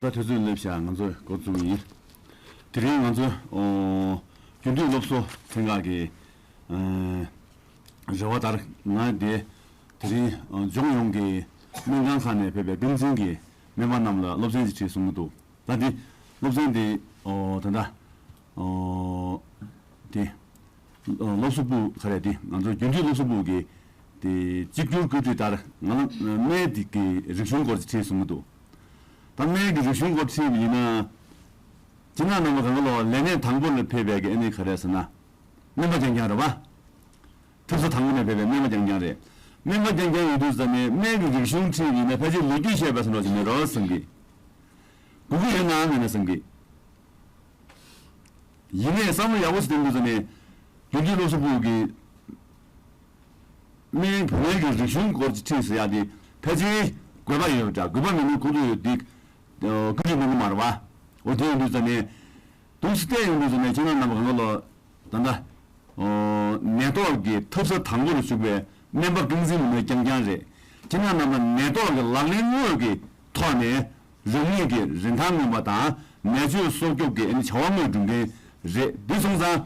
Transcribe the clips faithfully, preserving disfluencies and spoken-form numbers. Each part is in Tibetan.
ད་དུས་ཚོད་སླེབས་ཤག་ང་ཚོ་འགོ་བཙུགས་ཡིན། དེ་རིང་ང་ཚོ་ཨོ་རྒྱུན་མཐུད་སློབ་གསོ་ཚན་ཁག་གི་ཨ་རེ་བ་ལྟར་ང་དེ་དེ་རིང་ཨ་ལྗོངས་ཡོངས་ཀྱི་སྨན་ཁང་ཁག་ནས་ཕེབས་པའི་སྟངས་འཛིན་གྱི་སྨན་པ་རྣམས་ལ་སློབ་ཚན་ཞིག་ཁྲིད་གསུང་གི་འདུག་ད་འདི་སློབ་ཚན་འདི་ཨོ་ད་ལྟ་ཨོ་དེ། སློབ་གསོ་པུའུ་ག་རེ་དེ་ང་ཚོ་རྒྱུན་མཐུད་སློབ་གསོ་པུའུ་གི་དེ་གཅིག་གྱུར་བཀོད་སྒྲིག་ལྟར་ང་ལ་སྨན་དེ་གི་རིག་གཞུང་སྐོར་ཅིག་ཁྲིད་གསུང་གི་འདུག་ད་སྨན་གྱི་རིག་གཞུང་སྐོར་ཁྲིད་པ་ཡིན་ན། ཁྱེད་རང་རྣམ་པ་གང་ག་ལོ་ལས་གནས་དང་པོ་ལ་ཕེབས་པའི་གི་ཨ་ནི་ག་རེ་ཟེར་ན། སྨན་པ་རྐྱང་རྐྱང་རེད་པ། ཐབ་ས་དང་པོ་ནས་ཕེབས་པའི་སྨན་པ་རྐྱང་རྐྱང་རེད། སྨན་པ་རྐྱང་རྐྱང་ཡིན་དུས་ཙམ་ནས་སྨན་གྱི་རིག་གཞུང་ཁྲིད་པ་ཡིན་ན་ཕལ་ཆེར་ལོ་རྒྱུས་བཤད་པ་ཟེར་འདྲ་ཞིག་མེད་རོགས་བསམ་གི། དགོས་ཀྱི་ཡོད་ནའང་མེད་ན་བསམ་གི། ཡིན་ནའི་བསམ་བློ་ཡག་པོ་ཞིག་བཏོན་དགོས་ཟེར་ནས། རྒྱུན་མཐུད་སློབ་གསོ་པུའུ་གིས་སྨན་བོད་སྨན་གྱི་རིག་གཞུང་སྐོར་གྱི་ཁྲིད་ཟེར་ཡག་དེ་ཕལ་ཆེར་དགོས་པ་ཡོད་འདྲ། དགོས་པ་མེད་ན་ཁོང་ཚོ་ཡོད་འདི་བཀོད་སྒྲིག་གནང་གི་མ་རེད་པ། འོ་དེ་ཡིན་དུས་ཙམ་ནས་འདུག་སེ་བལྟས་ཡོང་དུས་ཙམ་ནས་ཁྱེད་རང་རྣམ་པ་གང་ག་ལོ་ད་ལྟ་ནད་ཐོག་གི་ཐབ་ས་དང་པོ་ལ་ཞུགས་པའི་སྨན་པ་ཀུན་གཟིགས་མི་སྣ་རྐྱང་རྐྱང་རེད། ཁྱེད་རང་རྣམ་པ་ནད་ཐོག་གི་ལག་ལེན་དངོས་ཀྱི་ཐོག་ནས། རང་ཉིད་ཀྱི་རིན་ཐང་མངོན་པ་དང་ནད་བཅོས་སྲོག་སྐྱོབ་ཀྱི་བྱ་བ་དངོས་སྒྲུབ་མཁན་རེད། འདི་སོང་ཙང་།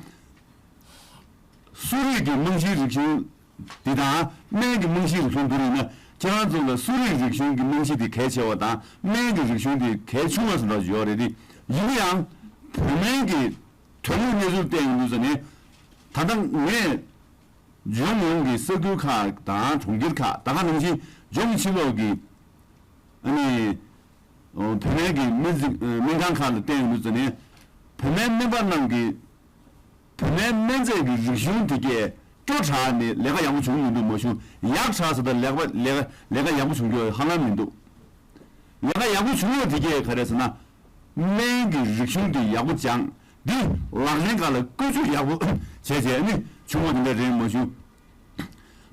གསོ་རིག་གི་རྨང་གཞིའི་རིག་གཞུང་འདི་དང་སྨན་གྱི་རྨང་གཞིའི་རིག་གཞུང་བསྡུར་ཡིན་ན། ཁྱེད་རང་ཚོ་ལ་གསོ་རིག་རིག་གཞུང་གི་རྨང་གཞི་འདི་གལ་ཆེ་བ་དང་སྨན་གྱི་རིག་གཞུང་འདི་གལ་ཆུང་བ་ཟེར་འདྲ་ཡོད་རེད་དེ། ཡིན་ན་ཡང་བོད་སྨན་གྱི་དོན་དངོས་གནས་ཚུལ་བལྟས་ཡོང་དུས་ཙམ་ནས། ད་ལྟ་ངས། ལྗོངས་ཡོངས་ཀྱི་ས་ཁུལ་ཁག་དང་གྲོང་ཁྱེར་ཁག་ད་ག་ནང་བཞིན་ལྗོངས་ཕྱི་ལོགས་ཀྱི་ཨ་ནི་བོད་སྨན་གྱི་སྨན་རྩིས་སྨན་ཁང་ཁག་ལ་བལྟས་ཡོང་དུས་ཙམ་ནས། བོད་སྨན་སྨན་པ་རྣམས་ཀྱིས་བོད་སྨན་སྨན་རྫས་ཀྱི་རིག་གཞུང་དེ་གས་སྐྱོ་དྲགས་ནས་ལས་ཀ་ཡག་པོ་བྱུང་མི་འདུག་མ་གཞི་ཡག་དྲགས་ཟེར་ད་ལས་ཀ་ལས་ཀ་ལས་ཀ་ཡག་པོ་བྱུང་རྒྱུ་ཧ་ལམ་མི་འདུག་ལས་ཀ་ཡག་པོ་བྱུང་བ་དེ་གས་ག་རེ་ཟེར་ན། སྨན་གྱི་རིག་གཞུང་དེ་ཡག་པོ་སྦྱངས། འདི་ལག་ལེན་ཁག་ལ་བཀོལ་སྤྱོད་ཡག་པོ་བྱས་བྱས་ནི་བྱུང་བ་དེ་འདྲ་རེད་མ་གཞི།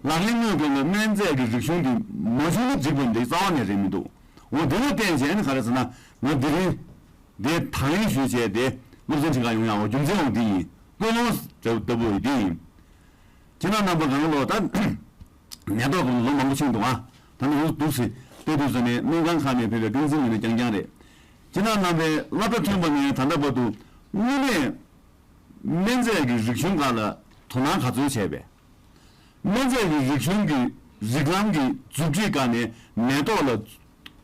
ལག་ལེན་དངོས་སྒང་ལ་སྨན་རྫས་ཀྱི་རིག་གཞུང་འདི་མ་བྱུང་ན་འགྲིག་པ་འདི་རྩ་བ་ནས་རེད་མི་འདུག་འོ་དེ་ལ་བརྟེན་བྱས་ནི་ག་རེ་ཟེར་ན། ང་འདི་རིང་འདི་དང་ལེན་ཞུས་བྱས་དེ་སློབ་ཚན་ཁྲིད་ག་ཡོང་ཡག་འོ་རྒྱུ་མཚན་འོ་འདི་ཡིན། ཀུན་སློང་ལྟ་བུ་འདི་ཡིན། ཁྱེད་རང་རྣམ་པ་གང་ལོ་ད། ནད་ཐོག་གི་ལོ་མང་པོ་ཕྱིན་འདུག་ཨ། ད་ནི་འདུག་སེ་བལྟས་དུས་ཙམ་ནས་སྨན་ཁང་ཁག་ནས་ཕེབས་པའི་ཀུན་གཟིགས་མི་སྣ་རྐྱང་རྐྱང་རེད། ཁྱེད་རང་རྣམ་པའི་སློབ་གྲྭ་ཐོན་པ་ནས་ད་ལྟ་བར་དུ་དངོས་གནས་སྨན་རྫས་ཀྱི་རིག་གཞུང་སྒང་ལ་དོ་སྣང་ག་ཚོད་བྱས་པས། སྨན་རྫས་ཀྱི་རིག་གཞུང་གི་རིགས་ལམ་གྱི་མཛུབ་ཁྲིད་སྒང་ནས་ནད་ཐོག་ལ་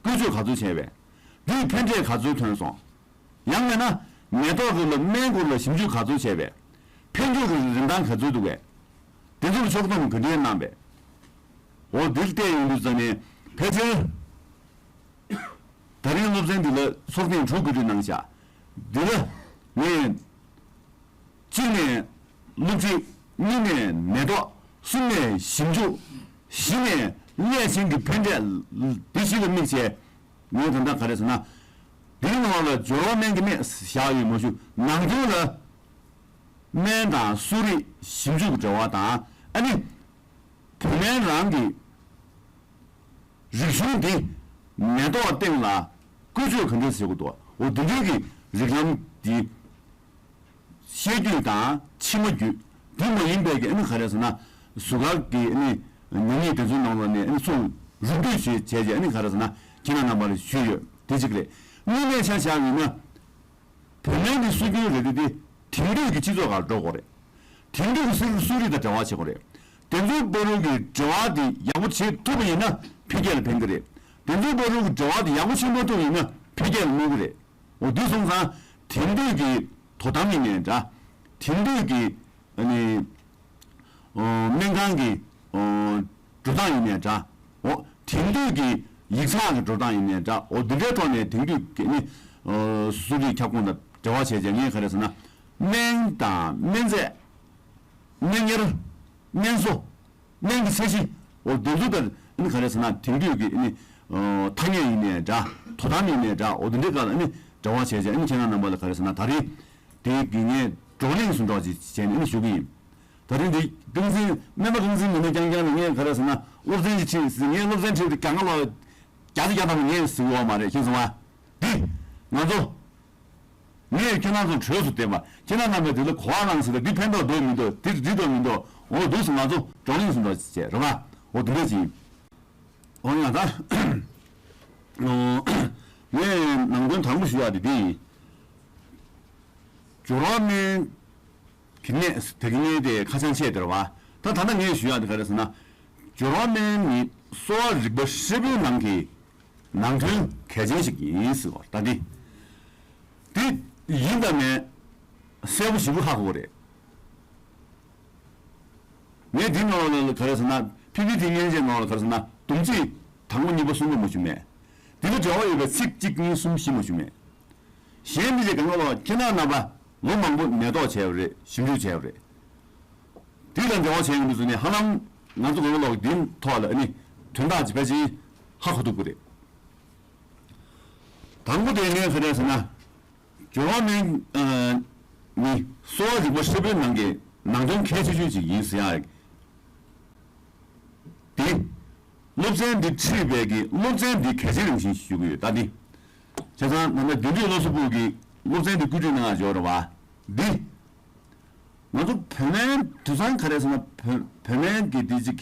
བཀོལ་སྤྱོད་ག་ཚོད་བྱས་པས། འདིས་ཕན་འབྲས་ག་ཚོད་ཐོན་སོང་། ཡང་མིན་ན་ནད་ཐོག་དེ་ལ་སྨན་སྐོར་ལ་ཞིབ་འཇུག་ག་ཚོད་བྱས་པས། ཕན་ཐོགས་ཀྱི་རིན་ཐང་ག་ཚོད་འདུག་པས། དེ་ཚོར་ཕྱོགས་སྡོམ་ག་འདྲས་གནང་པས། འོ་འདིར་བལྟས་ཡོང་དུས་ཙམ་ནས་ཕལ་ཆེར། ད་རིང་སློབ་ཚན་འདི་ལ་ཚོགས་ཐེངས་དྲུག་གོ་སྒྲིག་གནང་བཞག་འདི་ལ་ངས། གཅིག་ནས་སློབ་ཁྲིད། གཉིས་ནས་ནད་ཐོག་གསུམ་ནས་ཞིབ་འཇུག་བཞི་ནས་སླད་ཕྱིན་གྱི་ཕན་འབྲས། འདི་བཞི་ལ་དམིགས་བྱས། ངས་ད་ལྟ་ག་རེ་ཟེར་ན། འདིའི་ནང་ལ་སྦྱོར་བ་སྨན་གྱི་སྨན་བཞག་ཡོད་མ་ཞུ་ནང་དོན་ལ། སྨན་དང་གསོ་རིག་ཞིབ་འཇུག་འབྲེལ་བ་དང་ཨ་ནི། བོད་སྨན་རང་གི་རིག་གཞུང་འདི་ནད་ཐོག་སྟེང་ལ་བཀོལ་སྤྱོད་ག་འདྲ་བྱེད་དགོས་འདུག་འོ་འདི་འདྲའི་གི་རིགས་ལམ་འདི་ཤེས་རྒྱུད་དང་ཕྱི་མ་རྒྱུད་འདི་མ་ཡིན་པའི་གི་ཨ་ནི་ག་རེ་ཟེར་ན་གཟུགས་ཁར་གི་ཨ་ནི་ནད་རྙིང་དེ་ཚོའི་ནང་ལོགས་ནས་ཨ་ནི་སུ་རུབ་བསྡུས་བྱས་བྱས་ཀྱི་ཨ་ནི་ག་རེ་ཟེར་ན་ཁྱེད་རང་རྣམ་པ་ལ་ཞུས་ཡོད་དེ་གཅིག་རེད། དངོས་གནས་ཆ་བཞག་ཡིན་ན། བོད་སྨན་གྱི་སྲོལ་རྒྱུན་རེད་དེ་དེ་དེང་དུས་ཀྱི་སྤྱི་ཚོགས་ཁར་འགྲོ་དགོས་རེད། དེང་དུས་ཀྱི་གསོ་རིག་གསོ་རིག་དང་འབྲེལ་བ་བྱེད་དགོས་རེད། དེ་ཚོའི་བར་དུ་གི་འབྲེལ་བ་དེ་ཡག་པོ་བྱེད་ཐུབ་པ་ཡིན་ན་འཕེལ་རྒྱས་ལ་ཕན་གྱི་རེད། དེ་ཚོའི་བར་དུ་གི་འབྲེལ་བ་དེ་ཡག་པོ་བྱེད་མ་ཐུབ་ཡིན་ན་འཕེལ་རྒྱས་ལ་གནོད་ཀྱི་རེད། འོ་དེ་སོང་ཙང་དེང་དུས་ཀྱི་དོ་དམ་ཡིན་ནའི་འདྲ། དེང་དུས་ཀྱི་ཨ་ནི། ཨོ། སྨན་ཁང་གི་ཨོ། འགྲོ་སྟངས་ཡིན་ནའི་འདྲ། ཨོ། དེང་དུས་ཀྱི་ཡིག་ཚགས་ཀྱི་འགྲོ་སྟངས་ཡིན་ནའི་འདྲ། ཨོ། འདི་འདྲའི་ཐོག་ནས་དེང་དུས་ཀྱི་ནི། ཨོ། གསོ་རིག་ཁྱབ་ཁོངས་དང་འབྲེལ་བ་བྱས་བྱས་ངས་ག་རེ་ཟེར་ན། སྨན་དང་སྨན་རྫས། སྨན་གཉེར། སྨན་གསོ། སྨན་གྱི་ཚད་གཞི། ཨོ། འདི་ཚོ་དང་ནི་ག་རེ་ཟེར་ན་དེང་དུས་ཀྱི་ནི། ཨོ། ཐ་སྙད་ཡིན་ནའི་འདྲ། དོ་དམ་ཡིན་ནའི་འདྲ། ཨོ། འདི་འདྲའི་སྒང་ལ་ནི་འབྲེལ་བ་བྱས་བྱས་ནི་ཁྱེད་རང་རྣམ་པ་ལ་ག་རེ་ཟེར་ན་ད་རེས། དེ་གི་ངས་བགྲོ་གླེང་བཟོ་འདྲ་ཅིག་བྱས་ནས་ནི་ཞུ་གི་ཡིན། ད་རིང་འདི་ཀུན་གཟིགས་སྨན་པ་ཀུན་གཟིགས་མི་སྣ་རྐྱང་རྐྱང་ལ་ངས་ག་རེ་ཟེར་ན་སློབ་ཚན་ཅིག་ཁྲིད་ཟེར། ངས་སློབ་ཚན་ཁྲིད་དེ་གང་ག་ལ་བརྒྱ་ཆ་བརྒྱ་ཐམ་པ་ངས་ཟེར་གི་ཡོད་མ་རེད། ཤེས་སོང་ང་། འདི་ང་ཚོ་ངས་ཁྱེད་རང་ཚོ་གྲོས་སུ་བསྟན་པ། ཁྱེད་རང་རྣམ་པས་དེ་ལ་གོ་བ་བླངས་ཟེར་ད་འདི་ཕན་ཐོགས་འདུག་མི་འདུག་འདི་འགྲིག་འདུག་མི་འདུག་འོ་འདུག་སེ་ང་ཚོ་བགྲོ་གླེང་བཟོ་འདྲ་ཅིག་བྱས་རེད་པ། འོ་འདི་འདྲ་ཅིག་ཡིན། འོ་ཡ་ད། ཨོ། ངས་ནང་དོན་དང་པོ་ཞུ་ཡག་དེ་འདི་ཡིན། སྦྱོར་བ་སྨན་གྱི་གནས་དེ་གི་གནས་དེ་ཁ་བྱང་ཆད་དེ་རེད་བ། ད་ད་ལྟ་ངས་ཞུ་ཡག་དེ་ག་རེ་ཟེར་ན། སྦྱོར་བ་སྨན་ནི་གསོ་བ་རིག་པ་ཧྲིལ་པོའི་ནང་གི་ནང་དོན་གལ་ཆེན་ཞིག་ཡིན་ཟེར་བ་ད་འདི། འདི་ཡིན་དང་མེད་གསལ་པོ་ཞེ་པོ་ཧ་གོ་གི་རེད། ངས་འདི་ནང་ལ་ག་རེ་ཟེར་ན། ཕི་ཕི་ཊི་མཉེན་ཆས་ནང་ལ་ག་རེ་ཟེར་ན། སྡོམ་ཚིག་དང་པོ་གཉིས་པ་གསུམ་པ་མ་ཞུ་མེད། འདི་ལ་འབྲེལ་བ་ཡོད་པའི་ཚིག་གཅིག་གཉིས་གསུམ་བཞི་མ་ཞུ་མེད། གཞན་འདི་ལས་གང་ག་ལ་ཁྱེད་རང་རྣམ་པ་ལོ་མང་པོ་ནད་ཐོག་བྱས་པ་རེད། ཞིབ་འཇུག་བྱས་པ་རེད། འདི་དང་འབྲེལ་བ་བྱས་ཡོང་དུས་ཙམ་ནས་ཧ་ལམ་ང་ཚོ་གང་ག་ལ་འདིའི་ཐོག་ལ་ཨ་ནི་དོན་དག་ཅིག་ཕལ་ཆེར་ཧ་གོ་ཐུབ་ཀྱི་རེད། དང་པོ་དེ་ངས་ག་རེ་ཟེར་ན། སྦྱོར་བ་སྨན་ནི་གསོ་བ་རིག་པ་ཧྲིལ་པོའི་ནང་གི་ནང་དོན་གལ་ཆེ་ཤོས་ཅིག་ཡིན་ཟེར་ཡག་དེ། སློབ་ཚན་འདི་ཁྲིད་པའི་གི་སློབ་ཚན་འདི་གལ་ཆེན་རང་བཞིན་ཞུ་གི་ཡོད་ད་འདི། བྱས་ཙང་ད་ལྟ་རྒྱུན་མཐུད་སློབ་གསོ་པུའུ་གི་སློབ་ཚན་འདི་བཀོད་སྒྲིག་གནང་ཡག་འབྱོར་བ་འདི། ང་ཚོ་བོད་སྨན་དེང་སང་ག་རེ་ཟེར་ན་བོད་བོད་སྨན་གི་འདི་ཅིག་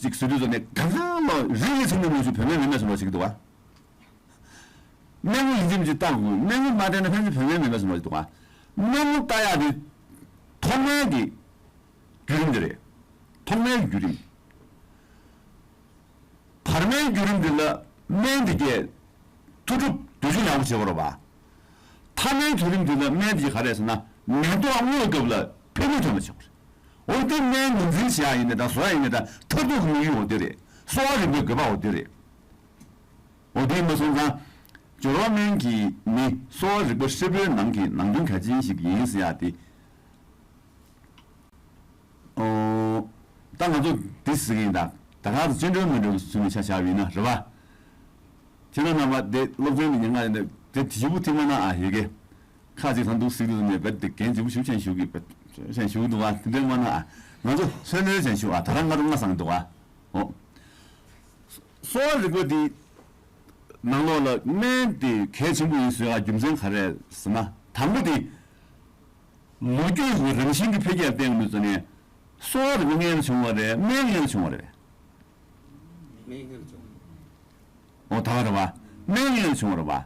ཅིག་ཟེར་དུས་ཙམ་ནས་གང་གང་ལ་རིགས་ཀྱི་ཚིག་ནས་མ་ཞུ་བོད་སྨན་མེད་མེད་སོང་བ་ཞིག་འདུག་བ། སྨན་ཁང་ཡིན་གཅིག་མིན་གཅིག་བལྟ་དགོས། སྨན་ཁང་མ་བལྟས་ན་ཕན་ཚུན་བོད་སྨན་མེད་པ་སོང་བ་ཞིག་འདུག་ག་སྨན་ཁང་བལྟ་ཡག་དེ་ཐོག་མའི་གི་བརྒྱུད་རིམ་དེ་རེད། ཐོག་མའི་བརྒྱུད་རིམ། བར་མའི་བརྒྱུད་རིམ་དེ་ལ་སྨན་དེ་གས་མཐུ་སྒྲུབ་འདོད་ཆུང་ཡག་པོ་བྱེད་དགོས་རེད་བ། ཐ་མའི་བརྒྱུད་རིམ་དེ་ལ་སྨན་དེ་ག་རེ་ཟེར་ན་ནད་ཐོག་དངོས་སྐབས་ལ་ཕན་ནུས་ཐོན་པ་བྱེད་དགོས་རེད། འོ་དེ་སྨན་ངོས་འཛིན་བྱེད་ཡག་ཡིན་ན་དང་བཟོ་ཡག་ཡིན་ན་དང་མཐར་ཐུག་གི་དམིགས་ཡུལ་འོ་དེ་རེད། གསོ་བ་རིག་པའི་དགོས་པ་འོ་དེ་རེད། འོ་དེ་ཡིན་པ་སོང་ཙང་། སྦྱོར་བ་སྨན་གྱི་ནི་གསོ་བ་རིག་པ་ཧྲིལ་པོའི་ནང་གི་ནང་དོན་གལ་ཆེན་ཞིག་ཡིན་ཟེར་ཡག་དེ། ཨོ། ད་ང་ཚོ་འདི་ཟེར་གྱི་ཡིན་ད། ད་ག་ཚོད་སྤྱི་འགྲོའི་མི་འགྲོའི་ཚུལ་ནས་ཆ་བཞག་པ་ཡིན་ན་རེད་བ། ཁྱེད་རང་རྣམ་པ་དེ་སློབ་ཚན་འདི་ཉན་ག་ཡིན་ད་དེ་དེ་ཞིབ་པོ་ཐིག་མ་གནང་ཨ་ཡོད་གི། ཁ་ཅིག་ཚང་འདུག་ཟེར་དུས་ནས་བེད་དེ་འགན་ལྗིད་པོ་ཞིག་ཅན་ཞུ་གི་བེད་ཅན་ཞུ་གི་འདུག་ཨ་དེ་འདྲ་མ་གནང་ཨ། ང་ཚོ་ཚོན་སྣོད་ཅན་ཞུ་ཨ་ད་རང་ང་རང་ང་བཟང་འདུག་ཨ། ཨོ། གསོ་བ་རིག་པ་འདི་ནང་ལོགས་ལ་སྨན་དེ་གལ་ཆེན་པོ་ཡིན་ཟེར་བ་རྒྱུ་མཚན་ག་རེ་ཟེར་ན། དང་པོ་དེ་ལོ་རྒྱུས་ཀྱི་རང་བཞིན་གྱི་འཕེལ་རྒྱས་བསྟན་ཡོང་དུས་ཙམ་ནས་གསོ་བ་རིག་པ་སྔོན་ལ་བྱུང་བ་རེད། སྨན་སྔོན་ལ་བྱུང་བ་རེད། སྨན་སྔོན་ལ་བྱུང་བ་རེད། ཨོ་ད་ག་རེད་བ། སྨན་སྔོན་ལ་བྱུང་བ་རེད་བ།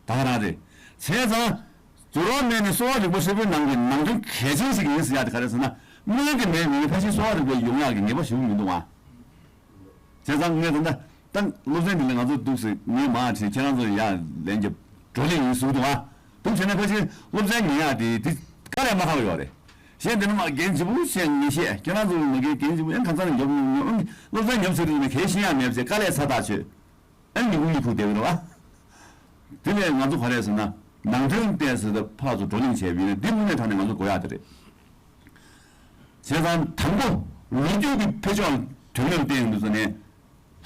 ད་ག་རང་རེད། བྱས་ཙང་། སྦྱོར་བ་སྨན་ནི་གསོ་བ་རིག་པ་ཧྲིལ་པོའི་ནང་གི་ནང་དོན་གལ་ཆེན་ཞིག་ཡིན་ཟེར་ཡག་དེ་ག་རེ་ཟེར་ན། སྨན་གྱི་མེད་མི་ཕལ་ཆེར་གསོ་བ་རིག་པའི་ཡོང་ཡག་གི་ངེས་པ་ཞིག་མི་འདུག་ཨ། བྱས་ཙང་ངས་ད་ལྟ་ད་སློབ་ཚན་འདི་ལ་ང་ཚོ་འདུག་ཟེར་ངས་མ་བྲིས་ཁྱེད་རང་ཚོ་ཡར་ལན་རྒྱབ་བགྲོ་གླེང་ཡིན་ཟེར་གྱི་འདུག་ཨ། འདུག་བྱས་ན་ཕལ་ཆེར་སློབ་ཚན་ཉན་ཡག་དེ་དེ་དཀའ་ལས་མ་ཁག་ཡོད་རེད། གཞན་དེ་ནི་མ་འགན་ལྗིད་པོ་བཤད་ངེས་ཤེས་ཁྱེད་རང་ཚོ་མ་འགན་འགན་ལྗིད་པོ་ཨེ་གང་ཚང་ནས་རྒྱབ་ཡོང་ཡོང་སློབ་ཚན་རྒྱབ་ཟེར་དུས་ནས་གལ་ཤེས་ཡག་མེད་པ་བྱས་དཀའ་ལས་ཚ་ཐག་ཆོད། ཨ་ནི་མི་ཁུག་མི་ཁུག་བསྡད་ཡོད་རེད་བ། དེ་ནས་ང་ཚོ་ག་རེ་ཟེར་ན་ནང་དོན་བལྟས་ཟེར་ཏེ་ཕར་ཚུར་བགྲོ་གླེང་བྱས་པ་ཡིན་ན་འདི་དངོས་གནས་དྲང་གནས་ང་ཚོ་དགོས་ཡག་དེ་རེད། བྱས་ཙང་དང་པོ་ལོ་རྒྱུས་ཀྱི་འཕེལ་ཕྱོགས་དོན་སྙིང་བསྟན་ཡོང་དུས་ཙམ་ནས་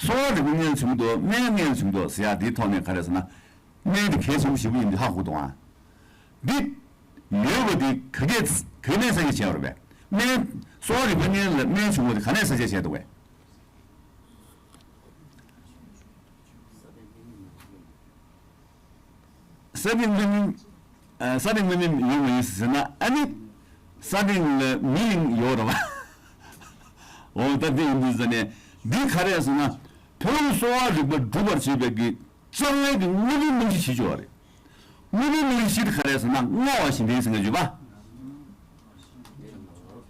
གསོ་བ་རིག་པ་སྔོན་ལ་བྱུང་འདུག་སྨན་སྔོན་ལ་བྱུང་འདུག་ཟེར་ཡག་འདིའི་ཐོག་ནས་ག་རེ་ཟེར་ན་སྨན་དེ་གལ་ཆེན་པོ་ཞེ་པོ་ཡིན་འདི་ཧ་གོ་འདུག་ཨ། འདི་ཡོད་པ་འདི་ག་གས་ག་ནས་གསལ་བཤད་བྱས་པ་རེད་པས། སྨན་གསོ་བ་རིག་པ་སྔོན་ལ་སྨན་བྱུང་བ་དེ་ག་ནས་གསལ་བཤད་བྱས་འདུག་པས། ས་སྟེང་མི་མིན། ས་སྟེང་མི་མིན་ཡོད་མ་ཡིན་ཟེར་ན་ཨ་ནི། ས་སྟེང་ལ་མི་ཡིན་ཡོད་རེད་བ། འོ་ད་འདི་ཡིན་དུས་ཟེར་ནས་འདི་ག་རེ་ཟེར་ན། བོད་ཀྱི་གསོ་བ་རིག་པ་སྒྲུབ་པར་བྱེད་པའི་གི་རྩ་བའི་གི་དངོས་པོའི་རྨང་གཞི་བྱེད་ཆོག་རེད། དངོས་པོའི་རྨང་གཞི་དེ་ག་རེ་ཟེར་ན་བསྔོ་བ་བཞིན་ལྡན་ཟེར་མཁན་ཡོད་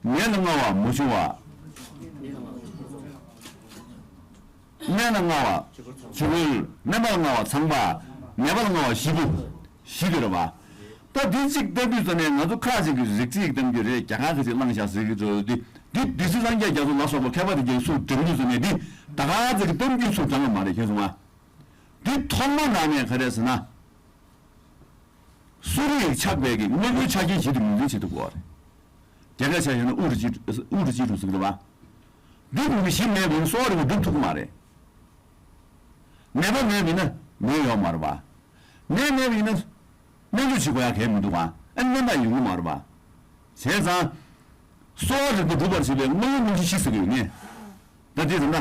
པ། ནད་ལ་བསྔོ་བ་མ་བྱུང་བ། སྨན་ལ་བསྔོ་བ་ཆུ་ཁོལ། སྨན་པ་ལ་བསྔོ་བ་ཚངས་པ། ནད་པ་ལ་བསྔོ་བ་ཞི་བ། ཞི་དེ་རེད་པ། ད་འདི་གཅིག་བལྟ་དུས་ཙམ་ནས་ང་ཚོ་ཁ་ཅིག་གིས་རིགས་གཅིག་གཏམ་རྒྱུད་རེད་རྒྱ་གར་ཁ་ཅིག་བླངས་བཞག་ཟེར་གྱི་འདུག་འདི་འདི་བདུད་རྩི་སངས་རྒྱས་རྒྱ་མཚོ་ལ་སོགས་པ་མཁས་པ་དེ་གས་སུ་དྲངས་དུས་ཙམ་ནས་འདི་ད་ག་ཚོད་ཀྱི་གཏམ་རྒྱུད་ཚུར་དྲངས་པ་མ་རེད་ཤེས་སོང་ང་། འདི་ཐོག་མ་ནང་ནས་ག་རེ་ཟེར་ན། གསོ་རིག་ཆགས་པའི་གི་དངོས་པོའི་ཆ་རྐྱེན་བཞི་དེ་ངོས་འཛིན་བྱེད་ཐུབ་དགོས་པ་རེད། རྒྱ་སྐད་ཆ་བཤད་ན་དབུགས་རུ་ཅི་དབུགས་རུ་ཅི་རུ་ཟེར་གི་རེད་པ། འདི་མི་བཞི་མེད་པ་ཡིན་ན་གསོ་བ་རིག་པ་སྒྲུབ་ཐུབ་ཀྱི་མ་རེད། ནད་པ་མེད་པ་ཡིན་ན་ནད་ཡོད་མ་རེད་པ། ནད་མེད་པ་ཡིན་ན་སྨན་བཅོས་བྱེད་དགོས་ཡ་གལ་མི་འདུག་ག་ཨ་ནི་སྨན་པ་ཡོང་གི་མ་རེད་པ། བྱས་ཙང་། གསོ་བ་རིག་པ་སྒྲུབ་པར་བྱེད་པའི་དངོས་པོའི་རྨང་གཞི་བཞི་ཟེར་གྱི་ཡོད་ངེས། ད་དེ་ཚོ་ན།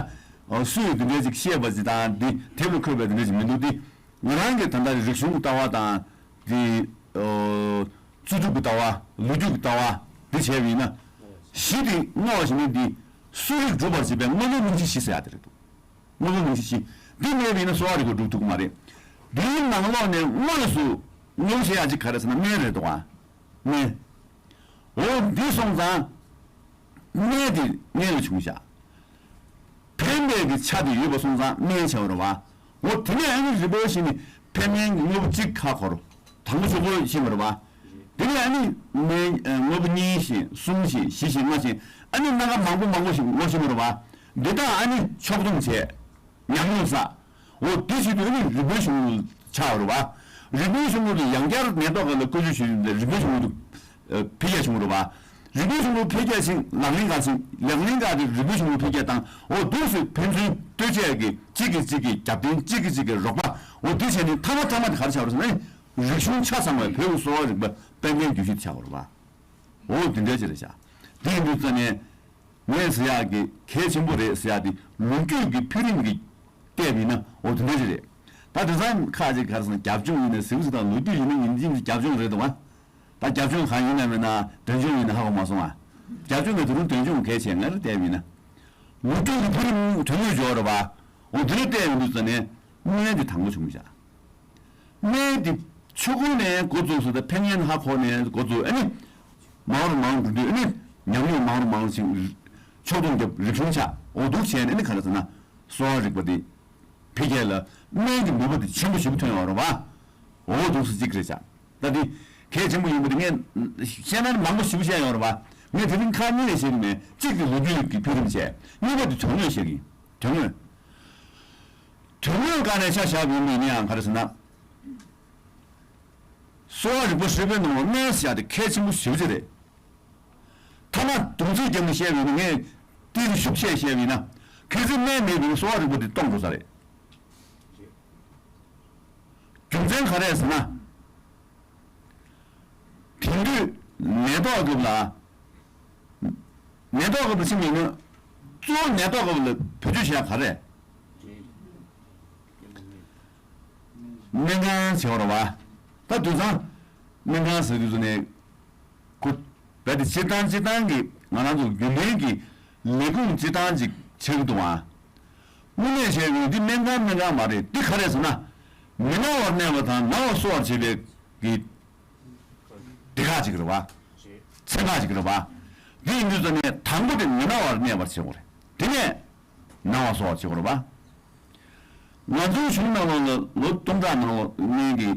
སུས་འདི་འདྲ་ཅིག་བཤད་པ་ཅིག་དང་འདི་དེབ་ལ་འཁོད་པའི་འདི་འདྲ་ཅིག་མི་འདུག་སྟེ། ང་རང་གི་ད་ལྟ་རིག་གཞུང་གི་ལྟ་བ་དང་། འདི། རྩོད་སྒྲུབ་ཀྱི་ལྟ་བ། ལོ་རྒྱུས་ཀྱི་ལྟ་བ། འདི་བྱས་པ་ཡིན་ན། གཞི་འདི་བསྔོ་བ་ཞིག་ནི་འདི། གསོ་རིག་སྒྲུབ་པར་བྱེད་པའི་དངོས་པོའི་རྨང་གཞི་བཞི་ཟེར་ཡ་དེ་རེད་འདུག་དངོས་པོའི་རྨང་གཞི་བཞི། འདི་མེད་པ་ཡིན་ན་གསོ་བ་རིག་པ་སྒྲུབ་ཐུབ་ཀྱི་མ་རེད། འདིའི་ནང་ལོགས་ནས་དངོས་སུ་དངོས་པོ་ཞེས་ཡ་གཅིག་ག་རེ་ཟེར་ན་སྨན་རེད་འདུག་ཨ། སྨན། འོ་འདི་སོང་ཙང་། སྨན་དེ་སྔོན་ལ་བྱུང་ཤག་ཕན་པའི་གི་ཆ་དེ་ཡོད་པ་སོང་ཙང་སྨན་བྱ་བ་རེད་བ། འོ་དེ་ནས་ཨ་ནི་རིམ་པ་བཞིན་ནི་ཕན་སྨན་གྱི་དངོས་པོ་གཅིག་ཁ་འཁོར། དང་པོ་ཆོས་འཁོར་ཤེས་པ་རེད་བ། དེ་ནས་ཨ་ནི་སྨན་དངོས་པོ་གཉིས་བཞིན་གསུམ་བཞིན་བཞི་བཞིན་ལྔ་བཞིན་ཨ་ནི་སྣ་ཁ་མང་པོ་མང་པོ་ཞིག་ངོ་ཤེས་པ་རེད་བ། འདི་དག་ཨ་ནི་ཕྱོགས་བསྡོམས་བྱས། ཉམས་མྱོང་བསགས། འོ་དེ་བྱེད་དུས་ཨ་ནི་རིག་པའི་གཞུང་ལུགས་ཆགས་པ་རེད་བ། རིག་པའི་གཞུང་ལུགས་དེ་ཡང་བསྐྱར་ནད་ཐོག་སྒང་ལ་བཀོལ་སྤྱོད་བྱེད་དུས་རིག་པའི་གཞུང་ལུགས་འཕེལ་རྒྱས་བྱུང་བ་རེད་བ། རིག་པའི་གཞུང་ལུགས་འཕེལ་རྒྱས་ཕྱིན་ལག་ལེན་ཁག་ཕྱིན་ལག་ལེན་ཁག་དེ་རིག་པའི་གཞུང་ལུགས་འཕེལ་རྒྱས་དང་འོ་འདུག་སེ་ཕན་ཚུན་བསྟུན་བྱས་ཀྱི་གཅིག་གིས་གཅིག་གི་རྒྱབ་རྟེན་གཅིག་གིས་གཅིག་གི་རོགས་པ་འོ་དེ་བྱས་ནས་མཐའ་མ་མཐའ་མ་དེ་ག་རེ་ཆགས་པ་རེད་ཟེར་ན་རིག་གཞུང་ཆ་ཚང་བའི་བོད་ཀྱི་གསོ་བ་རིག་པ་དཔལ་ལྡན་རྒྱུད་བཞི་དེ་ཆགས་པ་རེད་བ། འོ་དེ་འདྲ་ཅིག་རེད་ཤག་དེ་ཡིན་དུས་ཙ་ནས། ངས་ཟེར་ཡག་གི་གལ་ཆེན་པོ་རེད་ཟེར་ཡག་དེ་ལོ་རྒྱུས་ཀྱི་འཕེལ་རིམ་གྱི་བལྟས་པ་ཡིན་ན་འོ་དེ་འདྲ་ཞིག་རེད། ད་དེང་སང་ཁ་ཅིག་ག་རེ་ཟེར་ན་རྒྱབ་ལྗོངས་ཡིན་ན་ཟེར་གི་ཟེར་དང་ལོ་རྒྱུས་ཡིན་ན་ཡིན་གཅིག་མིན་གཅིག་རྒྱབ་ལྗོངས་རེད་འདུག་ཨ། ད་རྒྱབ་ལྗོངས་གང་ཡིན་ན་མིན་ན་དོན་ལྗོངས་ཡིན་ན་ཧ་གོ་མ་སོང་ཨ། རྒྱབ་ལྗོངས་ནས་དེ་རིང་དོན་ལྗོངས་གལ་ཆེ་ང་རང་བལྟས་པ་ཡིན་ན། ལོ་རྒྱུས་ཀྱི་འཕེལ་རིམ་དོན་དངོས་འབྱོར་བ་རེད་བ། འོ་དེ་འདྲ་བལྟས་ཡོང་དུས་ཙ་ནས་སྨན་དེ་དང་པོ་བྱུང་བཞག་སྨན་དེ་ཆོས་སྐུ་ནས་འགོ་བཙུགས་སོང་དང་ཕན་ཡོན་ཧ་གོ་ནས་འགོ་བཙུགས་ཨ་ནི། མང་རུ་མང་རུ་འགྲོ་དུས་ཨ་ནི་ཉམས་མྱོང་མང་རུ་མང་རུ་ཕྱིན། ཕྱོགས་སྡོམ་རྒྱབ་རིག་གཞུང་ཆགས་འོ་འདུག་བྱས་ནས་ཨ་ནི་ག་རེ་ཟེར་ན་གསོ་བ་རིག་པ་དེ་འཕེལ་རྒྱས་ལ་སྨན་གྱི་ནུས་པ་དེ་ཆེན་པོ་ཞེ་པོ་ཐོན་ཡོང་བ་རེད་བ། འོ་འདུག་སེ་གཅིག་རེད་བྱ། ད་དེ་གལ་ཆེན་པོ་ཡིན་པ་དེ་ངས་བཤད་ན་མང་པོ་ཞེ་པོ་བཤད་ཡོང་རེད་བ། ངས་དེ་རིང་ཁག་གཉིས་ལས་བཤད་ཀྱི་མེད་གཅིག་དེ་ལོ་རྒྱུས་ཀྱི་འཕེལ་རིམ་བྱས་གཉིས་པ་དེ་དོན་དངོས་བཤད་ཀྱི་ཡིན་དོན་དངོས། དོན་དངོས་སྒང་ནས་ཆ་བཞག་པ་ཡིན་ན་ཡང་ག་རེ་ཟེར་ན། གསོ་བ་རིག་པ་ཧྲིལ་པོའི་ནང་ལ་སྨན་ཟེར་ཡག་དེ་གལ་ཆེན་པོ་ཞེ་པོ་ཅིག་རེད། ཐ་ན་སྡོམ་ཚིག་རྒྱབ་ནས་བཤད་པ་ཡིན་ན་ངས་ཏིལ་ཤུགས་ཆེ་བཤད་པ་ཡིན་ན། གལ་སྲིད་སྨན་མེད་པའི་གསོ་བ་རིག་པ་དེ་སྟོངས་འགྲོ་ས་རེད། རྒྱུ་མཚན་ག་རེ་ཟེར་ན། དེང་དུས་ནད་ཐོག་སྐབས་ལ། ནད་ཐོག་སྐབས་ལ་ཕྱིན་པ་ཡིན་ན། གཙོ་བོ་ནད་ཐོག་སྐབས་ལ་བེད་སྤྱོད་བྱེད་ཡག་ག་རེ། སྨན་ཁང་བྱེད་པ་རེད་བ། ད་དུས་སང་སྨན་ཁང་ཟེར་དུས་ཚོ་ནས་ཁོ་རྦད་དེ་སྤྱིར་བཏང་སྤྱིར་བཏང་གི་ང་རང་ཚོ་རྒྱུན་ལྡན་གྱི་ལས་ཁུངས་སྤྱིར་བཏང་ཅིག་ཆགས་ཀྱི་འདུག་ཨ། དངོས་གནས་བཤད་ཡོད་འདི་སྨན་ཁང་སྨན་ཁང་མ་རེད། འདི་ག་རེ་ཟེར་ན་མི་ན་བར་གནས་པ་དང་ན་བ་གསོ་བར་བྱེད་པའི་གི་སྡེ་ཁག་ཅིག་རེད་བ། ཚན་ཁག་ཅིག་རེད་བ། འདི་ཡིན་དུས་ཙ་ནས་དང་པོ་དེ་མི་ན་བར་གནས་པར་བྱེད་དགོས་རེད། དེ་ནས་ན་བ་གསོ་བར་བྱེད་དགོས་རེད་བ། ང་ཚོའི་གཞུང་ནང་ལོགས་ལ་ལོ་སྟོང་ཕྲག་ནང་ལོགས་སྔོན་གྱི་